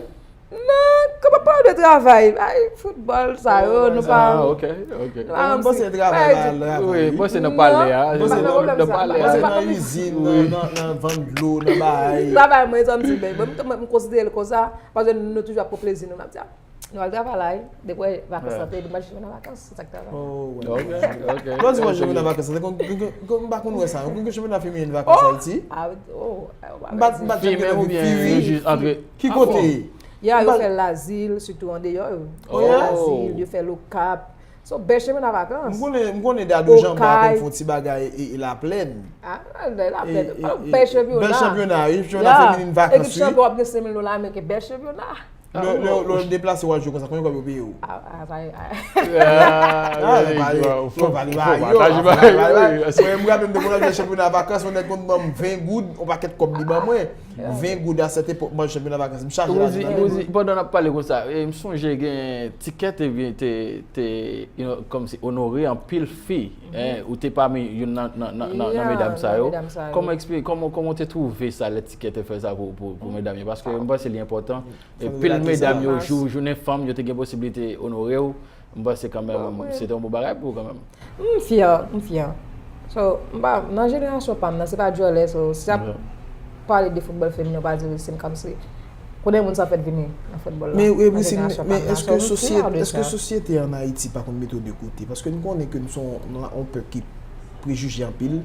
Non, kòman pale de travay? Ay, foutbòl, sa yo, nou pa... Ah, ok, ok. M panse travay pa travay, wi. M panse nan pale a, nan pale a. M panse nan izin, nan, nan, nan vann dlo, nan bagay. Travay mwen, sa m di, men, mwen, m konsidere l konsa, paske nou toujou ap pran plezi nou, n ap di, ah, nou al travay la, wi. Depi vakans lan te, nou al chita nan vakans, se sa k travay. Oh, wè. Ok, ok. Lè w di w al chita nan vakans, se kon, kon, kon, m pa konn wè sa, kon, kon chita nan feminin vakans Ayiti? Ah, oh, m pa, m pa janm gen anvi. Feminin oubyen jis antre? Ki kote? Ya, yo fè Lazil, sitou andeyò yo. Oh. Yo fè Lazil, yo fè Lokap. So, bèl chenpyona vakans. M konnen, m konnen Dadou Jean Bart konn fè yon ti bagay e, e Laplèn. Ah, Laplèn. Bèl chenpyona, wi, chenpyona feminin vakans, wi. Ekip chanpyon w ap gen senk mil dola ameriken, bèl chenpyona. Lè, lè, lè w deplase w al jwe konsa, konbyen kòb yo peye w? Ah, ah, sa, ah. Ah, pale, pale, pale, pale. Mwen, m raple m te konn al jwe chenpyona vakans, yon nèg konn ban m ven goud, yon pakèt kòb li ban mwen. Ven goud a sèt epòk, mwen, chenpyona vakans, m chaje lajan nan men m. Pandan n ap pale konsa, e, m sonje gen tikèt te, te, te, you know, kòmsi onore anpil fi, en, ou te pami youn nan, nan, nan, nan, nan medam sa yo. Kòman eksplike, kòman, kòman w te twouve sa, lè tikèt te fè sa pou, pou, pou medam yo? Paske m panse li enpòtan. E pil medam yo, jou, jounen fanm, yo te gen posiblite onore w. M panse kanmenm, se te yon bon bagay pou ou kanmenm. M fyè, m fyè. So, m pa, nan jenerasyon pa m nan, se pa djòlè, so, si y ap pale de foutbòl feminen, ou pa di Wisline kòmsi. Konnen moun sa fèt vini nan foutbòl la. Men, e, Wisline, men èske sosyete, èske sosyete an Ayiti pa konn mete w de kote? Paske nou konnen ke nou se yon, yon pèp ki prejije anpil.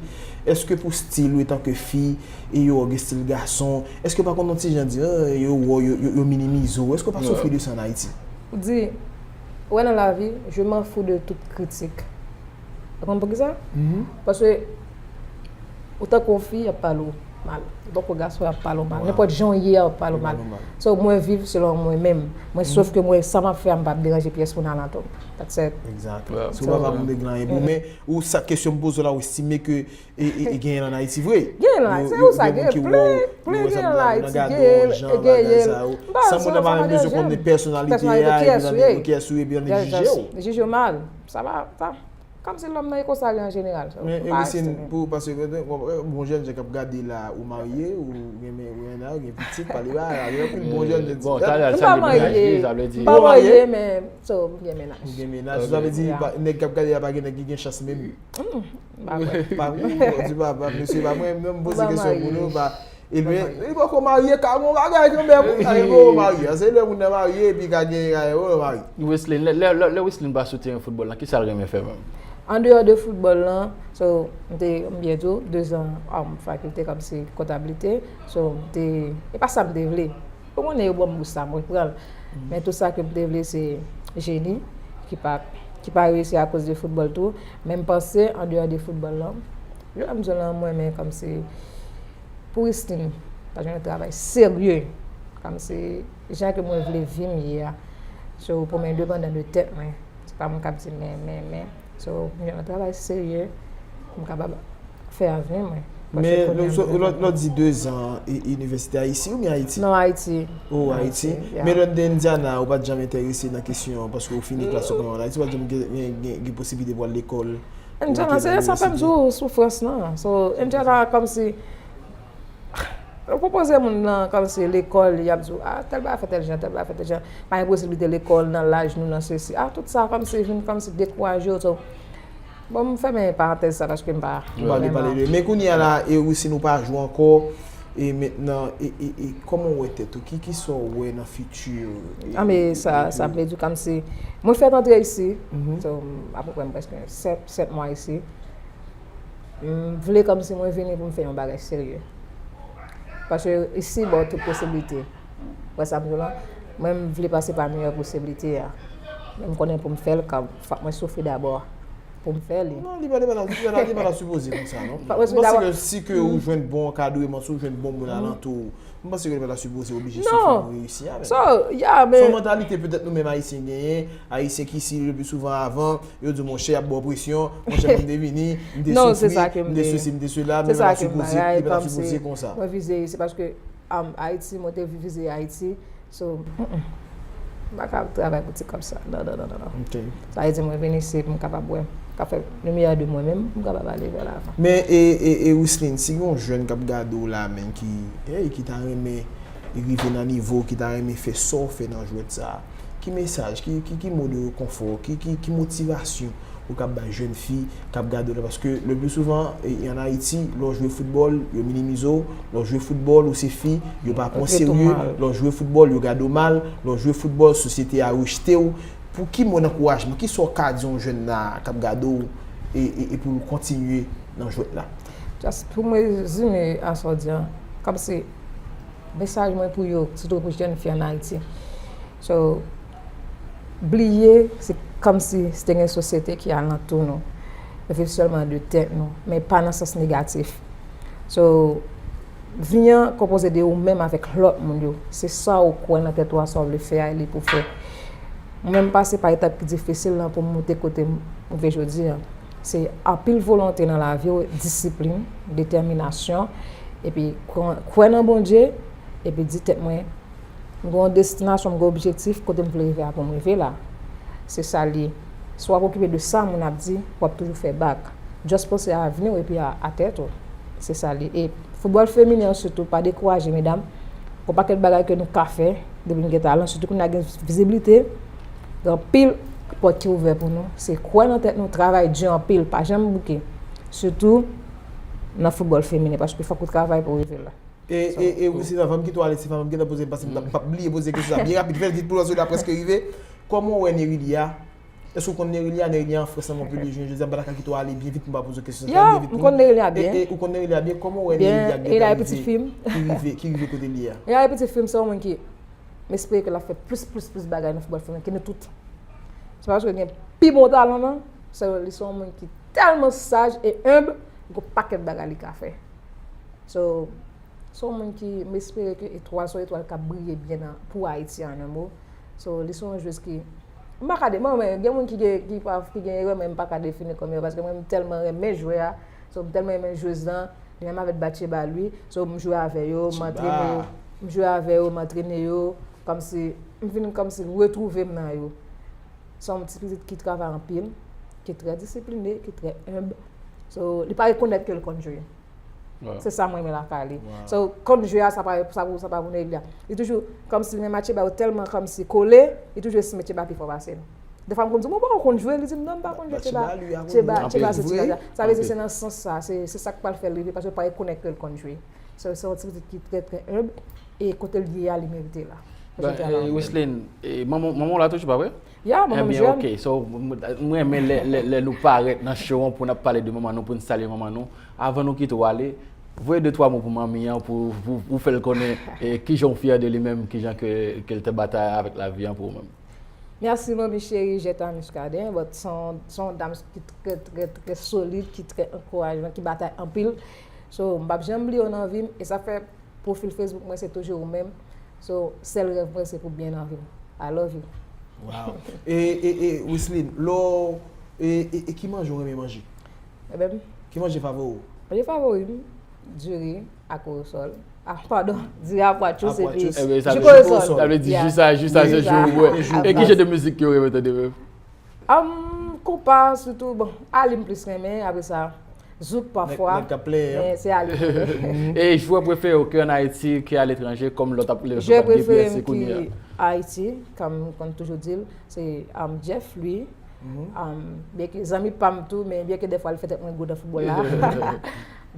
Èske pou stil ou etanke fi, e yo wè w gen stil gason, èske pa konn yon ti jan di, ah, yo wè w, yo, yo, yo minimize w? Èske w pa soufri de sa an Ayiti? Ou di, ou wè nan lavi, je m'en fous de toute critique. Ou konn poukisa? Paske ou tankou yon fi, y ap pale w mal. Ou tankou gason, y ap pale w mal. Nenpòt jan w ye a, y ap pale w mal. So, mwen viv selon mwen menm. Mwen, sof ke mwen, sa m ap fè a, m p ap deranje pyès moun alantou m. That's it. Exact. Si w pa pa moun de gran, e bon, men ou sa kesyon m poze w la, ou estime ke e, e, e genyen l ann Ayiti vre? Genyen l ann Ayiti, se ou sa, genyen plen, plen genyen l ann Ayiti, genyen, genyen. San moun nan pa menm bezwen konnen pèsonalite a, epi nan kiyès ou ye, epi ann jije w. Jije w mal. Sa pa, sa, kòmsi lòm nan e konsa li an jeneral. Men, e, Wisline, pou, paske, bon, bon jèn jan k ap gade la, ou marye, ou gen, ou gen pitit, pale ba, gen anpil bon jèn jan. Bon, talè a sa gen mennaj li, sa vle di. M pa marye, men, so, m gen mennaj. Ou gen mennaj, sa vle di, nèg k ap gade la pa gen nèg ki gen chans menm. M pa kwè. Pa ou, Bondye papa, mesye pa mwen menm poze kesyon pou nou, pa, ebyen, li poko marye, ka gon bagay kanmenm, wi, ka gen gwo marye, se lè moun nan marye, epi ka gen, ka gen gwo marye. Wisline, lè, lè, lè, lè Wisline pa sou teren foutbòl lan, kisa l renmen fè menm? Andeyò de foutbòl lan, so, m te, m byen di w, dezan an fakilte kòmsi kontablite, so, m te, e pa sa m te vle. Ou konnen yo ban m bous la, mwen pran l. Men tout sa ke m te vle, se jeni, ki pa, ki pa reyisi akoz de foutbòl tou. Men m panse, andeyò de foutbòl lan, jan m di w lan, mwen, men kòmsi, pou Wisline, ta jwenn yon travay serye. Kòmsi, jan ke mwen vle vi m ye a. So, pou m endepandan de tèt mwen. Se pa moun k ap di m, men, men, men. So, m jwenn yon travay serye, pou m kapab fè avni mwen. Men lè w di de zan inivèsite a isi oubyen Ayiti? Non, Ayiti. Oh, Ayiti. Men lè w te Indiana, ou pa t janm enterese nan kesyon, paske ou fini klas ou an Ayiti, ou pa t janm gen posiblite pou al lekòl? Indiana, se sa fè m di w soufrans lan. So, Indiana, kòmsi, ou pwopoze moun nan, kòmsi lekòl, y ap di w, ah, tèl bagay fè tèl jan, tèl bagay fè tèl jan. Pa gen posiblite lekòl nan laj nou, nan sesi. Ah, tout sa, kòmsi, vin, kòmsi, dekouraje w. So, Bon, m fèmen parantèz sa paske m pa. Ou pa vle pale de. Men kounye a la, e ou si nou pa jwe ankò, e mentnan, e, e, e kòman w wè tèt ou? Ki, ki sa w wè nan fiti? Anben, sa, sa vle di kòmsi. Mwen fèt antre isi. So, apeprè m prèske sèt, sèt mwa isi. M vle kòmsi mwen vini pou m fè yon bagay serye. Paske isi ba w tout posiblite. Wè sa m di w lan? Mwen, m vle pase pa meyè posiblite a. Men m konnen pou m fè l, fòk mwen soufri dabò pou m fè li. Non, li pa, li pa, li pa, li pa ta sipoze konsa, non. Fòk mwen soufri dabò. M panse ke si ke ou jwenn bon ankadreman, si ou jwenn bon moun alantou w, m panse ke li pa ta sipoze oblije soufri pou reyisi a, men. So, yeah, men. Se yon mantalite petèt nou menm Ayisyen genyen, Ayisyen ki si le pli souvan avan, yo di w, monchè, y ap ba w presyon, monchè, m te vini, m te soufri, m te sesi, m te sela, men li pa ta sipoze, li pa ta sipoze konsa. Mwen vize isi paske, um, Ayiti, mwen te vize Ayiti. So, mm, mm. M pa ka travay pou ti kòb sa. Non, non, non, non, non. Sa vle di mwen vin isi pou m kapab wè, m ka fè le meilleur de mwen menm, m kapab ale vè lavan. Men, e, e, e Wiseline, si gen yon jèn k ap gade w la, menm ki, hey, ki ta renmen rive nan nivo, ki ta renmen fè sa w fè nan jwèt sa, ki mesaj, ki, ki, ki mo de rekonfò, ki, ki, ki motivasyon ou kab bay jèn fi k ap gade w la, paske le pli souvan, e, an Ayiti, lè w jwe foutbòl, yo minimize w, lè w jwe foutbòl, ou se fi, yo pa pran w serye, lè w jwe foutbòl, yo gade w mal, lè w jwe foutbòl, sosyete a rejte w. Pou ki mo d ankourajman, ki sa w ka di yon jèn la k ap gade w e, e, e pou l kontinye nan jwèt la? Just pou mwen rezime a sa w di an, kòmsi mesaj mwen pou yo, sitou pou jèn fi an Ayiti. So, bliye, se kòmsi se te gen sosyete ki alantou nou. Nou viv sèlman de tèt nou, men pa nan sans negatif. So, vi an konpoze de ou menm avèk lòt moun yo. Se sa ou kwè nan tèt ou a, sa w vle fè a, e li pou fè. Mwen menm m pase pa etap ki difisil lan pou m moute kote m rive jodi an. Se anpil volonte nan lavi w, disiplin, detèminasyon, epi kwè, kwè nan Bondye, epi di tèt mwen, m gen yon destinasyon, m gen objektif kote m vle rive a pou m rive la. Se sa l ye. Si w ap okipe de sa moun ap di, w ap toujou fè bak. Just panse a avni w epi a, a tèt ou. Se sa l ye. E foutbòl feminen an sitou, pa dekouraje, medam. Gon pakèt bagay ke nou ka fè, depi n gen talan, sitou kounye a gen viziblite, gen anpil pòt ki ouvè pou nou. Se kwè nan tèt nou, travay di anpil, pa janm bouke. Sitou nan foutbòl feminen, paske fòk ou travay pou w rive la. E, e, e, wi, se sa, fò m kite w ale, se fò m gentan poze, paske m t ap, m p ap bliye poze kesyon sa byen rapid, fè l vit pou lòt la prèske rive. Kòman w wè Nerilia? Èske w konn Nerilia? Nerilia an Frans nan Montpellier, jounen jodi a, m pa ta ka kite w ale byen vit pou m pa poze w kesyon sa byen vit tou. Ya, m konn Nerilia byen. E, e, ou konn Nerilia byen? Kòman w wè Nerilia gentan rive, ki rive, ki rive kote l ye a? Nerilia e pitit fi m, se yon moun ki, m espere ke l ap fè plis, plis, plis bagay nan foutbòl feminen ke nou tout. Se pa paske l gen pi bon talan, non. Se, li se yon moun ki tèlman saj e enb, gon pakèt bagay li ka fè. So, se yon moun ki, m espere ke etwal, se yon etwal k ap briye byen nan, pou Ayiti, an un mot. So, li se yon jwez ki, m pa ka de, mwen, mwen, gen moun ki gen, ki pa, ki gen erè, men m pa ka defini kòm erè, paske mwen, m tèlman renmen jwè a. So, m tèlman renmen jwez lan, li menm avèk Batcheba, wi. So, m jwe avè yo, m antrene yo, m jwe avè yo, m antrene yo, kòmsi, m vin kòmsi retwouve m nan yo. Se yon ti pitit ki travay anpil, ki trè disipline, ki trè enb. So, li pa rekonèt ke l konn jwe. Se sa mwen renmen lakay li. So, konn jwe a, sa pa, sa pou, sa pa pou nèg la. Li toujou, kòmsi li menm ak Cheba yo tèlman kòmsi kole, li toujou estime Cheba pi fò pase l. Defwa m konn di, "Bon, bon, ou konn jwe?" Li di m, "Non, m pa konn jwe, Cheba." Cheba, Cheba se ti nèg la. Sa vle di se nan sans sa, se, se sa k pral fè l rive, paske l pa rekonèt ke l konn jwe. Se, se yon ti pitit ki trè, trè enb, e kote l ye a, li merite la. Wiseline, manman w la toujou, pa vre? Ya, manman m jèn. Ebyen, ok. So, m, m renmen lè, lè, lè nou parèt nan show an pou n ap pale de manman nou, pou n salye manman nou. Avan nou kite w ale, voye de twa mo pou manmi an, pou, pou, pou fè l konnen, e, kijan w fyè de li menm, kijan ke, ke l te batay avèk lavi an pou ou menm. Mèsi, manmi cheri, Jetta Muscadin, but se yon, se yon dam ki trè, trè, trè solid, ki trè ankourajan, ki batay anpil. So, m p ap janm bliye w nan vi m, e sa fè pwofil Facebook mwen, se toujou ou menm. So, sèl rèv mwen, se pou byen nan vi m. I love you. Wow. E, e, e, Wiseline, lè w, e, e, e ki manje w renmen manje? Ebyen, ki manje favori w? Manje favori m, Diri a Korosòl. Ah, padon, Diri a Poitou, epi Ebyen, sa Jou vle Korosòl. Sa vle di jou sa, jou sa se jou ou wè. E ki jan de mizik ke w renmen tande menm? Um, konpa, sitou, bon, Ali m plis renmen, apre sa, zouk pafwa, nèg k ap plenyen. Men se Ali. E jwè prefere w ki ann Ayiti, ki aletranje, kòm lòt ap leve Jwè konpa depi prefere yèse m kounye a. Ki Ayiti, kòm m konn toujou di l, se um, Jeff Louis. Um, byenke zanmi pa m tou, men byenke dèfwa l fè tèt mwen gwo nan foutbòl la.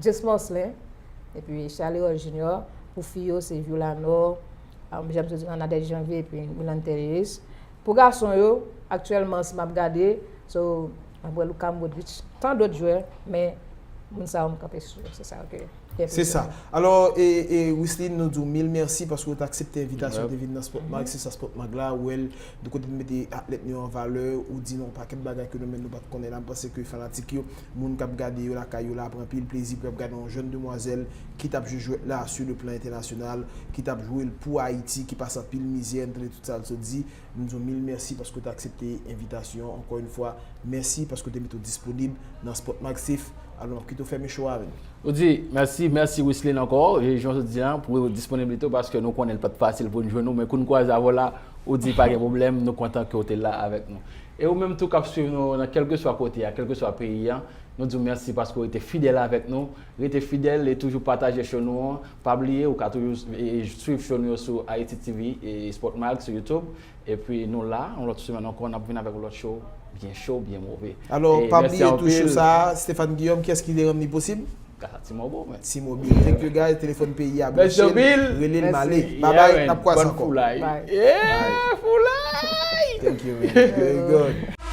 Jess Marcelin, epi Charlie Roy Junior. Pou fi yo, se Viola Nor, um, James Odilon, Nadège Janvier, epi Milan Teres. Pou gason yo, aktyèlman, si m ap gade, so, m ap wè Luka Modric, tan dòt jwè, men moun sa yo m kanpe sou yo, se sa ke. Se sa. Alò, e, e, Wisley, nou di w mil mèsi paske w te aksepte envitasyon te vin nan Sport Mag. Se sa Sport Mag la, ou wè l, de kote n mete atlèt nou yo an valè, ou di nou yon pakèt bagay ke nou menm nou pa t konnen la. M panse ke fanatik yo, moun k ap gade yo lakay yo la, ap pran anpil plezi pou y ap gade yon jèn demwazèl ki t ap jwe jwèt la sur le plan international, ki t ap jwe l pou Ayiti, ki pase anpil mizè, n tande tout sa l sot di. M di w mil mèsi paske w te aksepte envitasyon. Encore une fois, mèsi paske w te mete w disponib nan Sport Mag Safe. Alò, m ap kite w fèmen show a avè n. Ou di, mèsi, mèsi Wisley ankò. E jan w di an, pou disponiblite w, paske nou konnen l pa t fasil pou n jwenn ou, men kou n kwaze avè w la, ou di pa gen pwoblèm, nou kontan ke w te la avèk nou. E ou menm tou k ap swiv nou nan kèlkeswa kote a, kèlkeswa peyi an, nou di w mèsi paske w rete fidèl avèk nou. Rete fidèl e toujou pataje show nou an. Pa bliye, ou ka toujou e, e, swiv show nou yo sou Haiti T V e Sport Mag sou YouTube. Epi nou la, yon lòt semèn ankò, n ap vin avèk yon lòt show, byen cho, byen move. Alò, E pa mèsi bliye tou anpil. Show sa, Stefan Guillaume, kiyès ki te rann li posib? Gasa Ti Mobo, men. T-Mobile. Thank you, guys. Telefòn peyi a, Mèsi branche l, anpil. Rele l, m ale. Mèsi. Bye bye, n ap kwaze ankò. Foulay. Bye. Yeah, foulay. Thank you, man. Very good.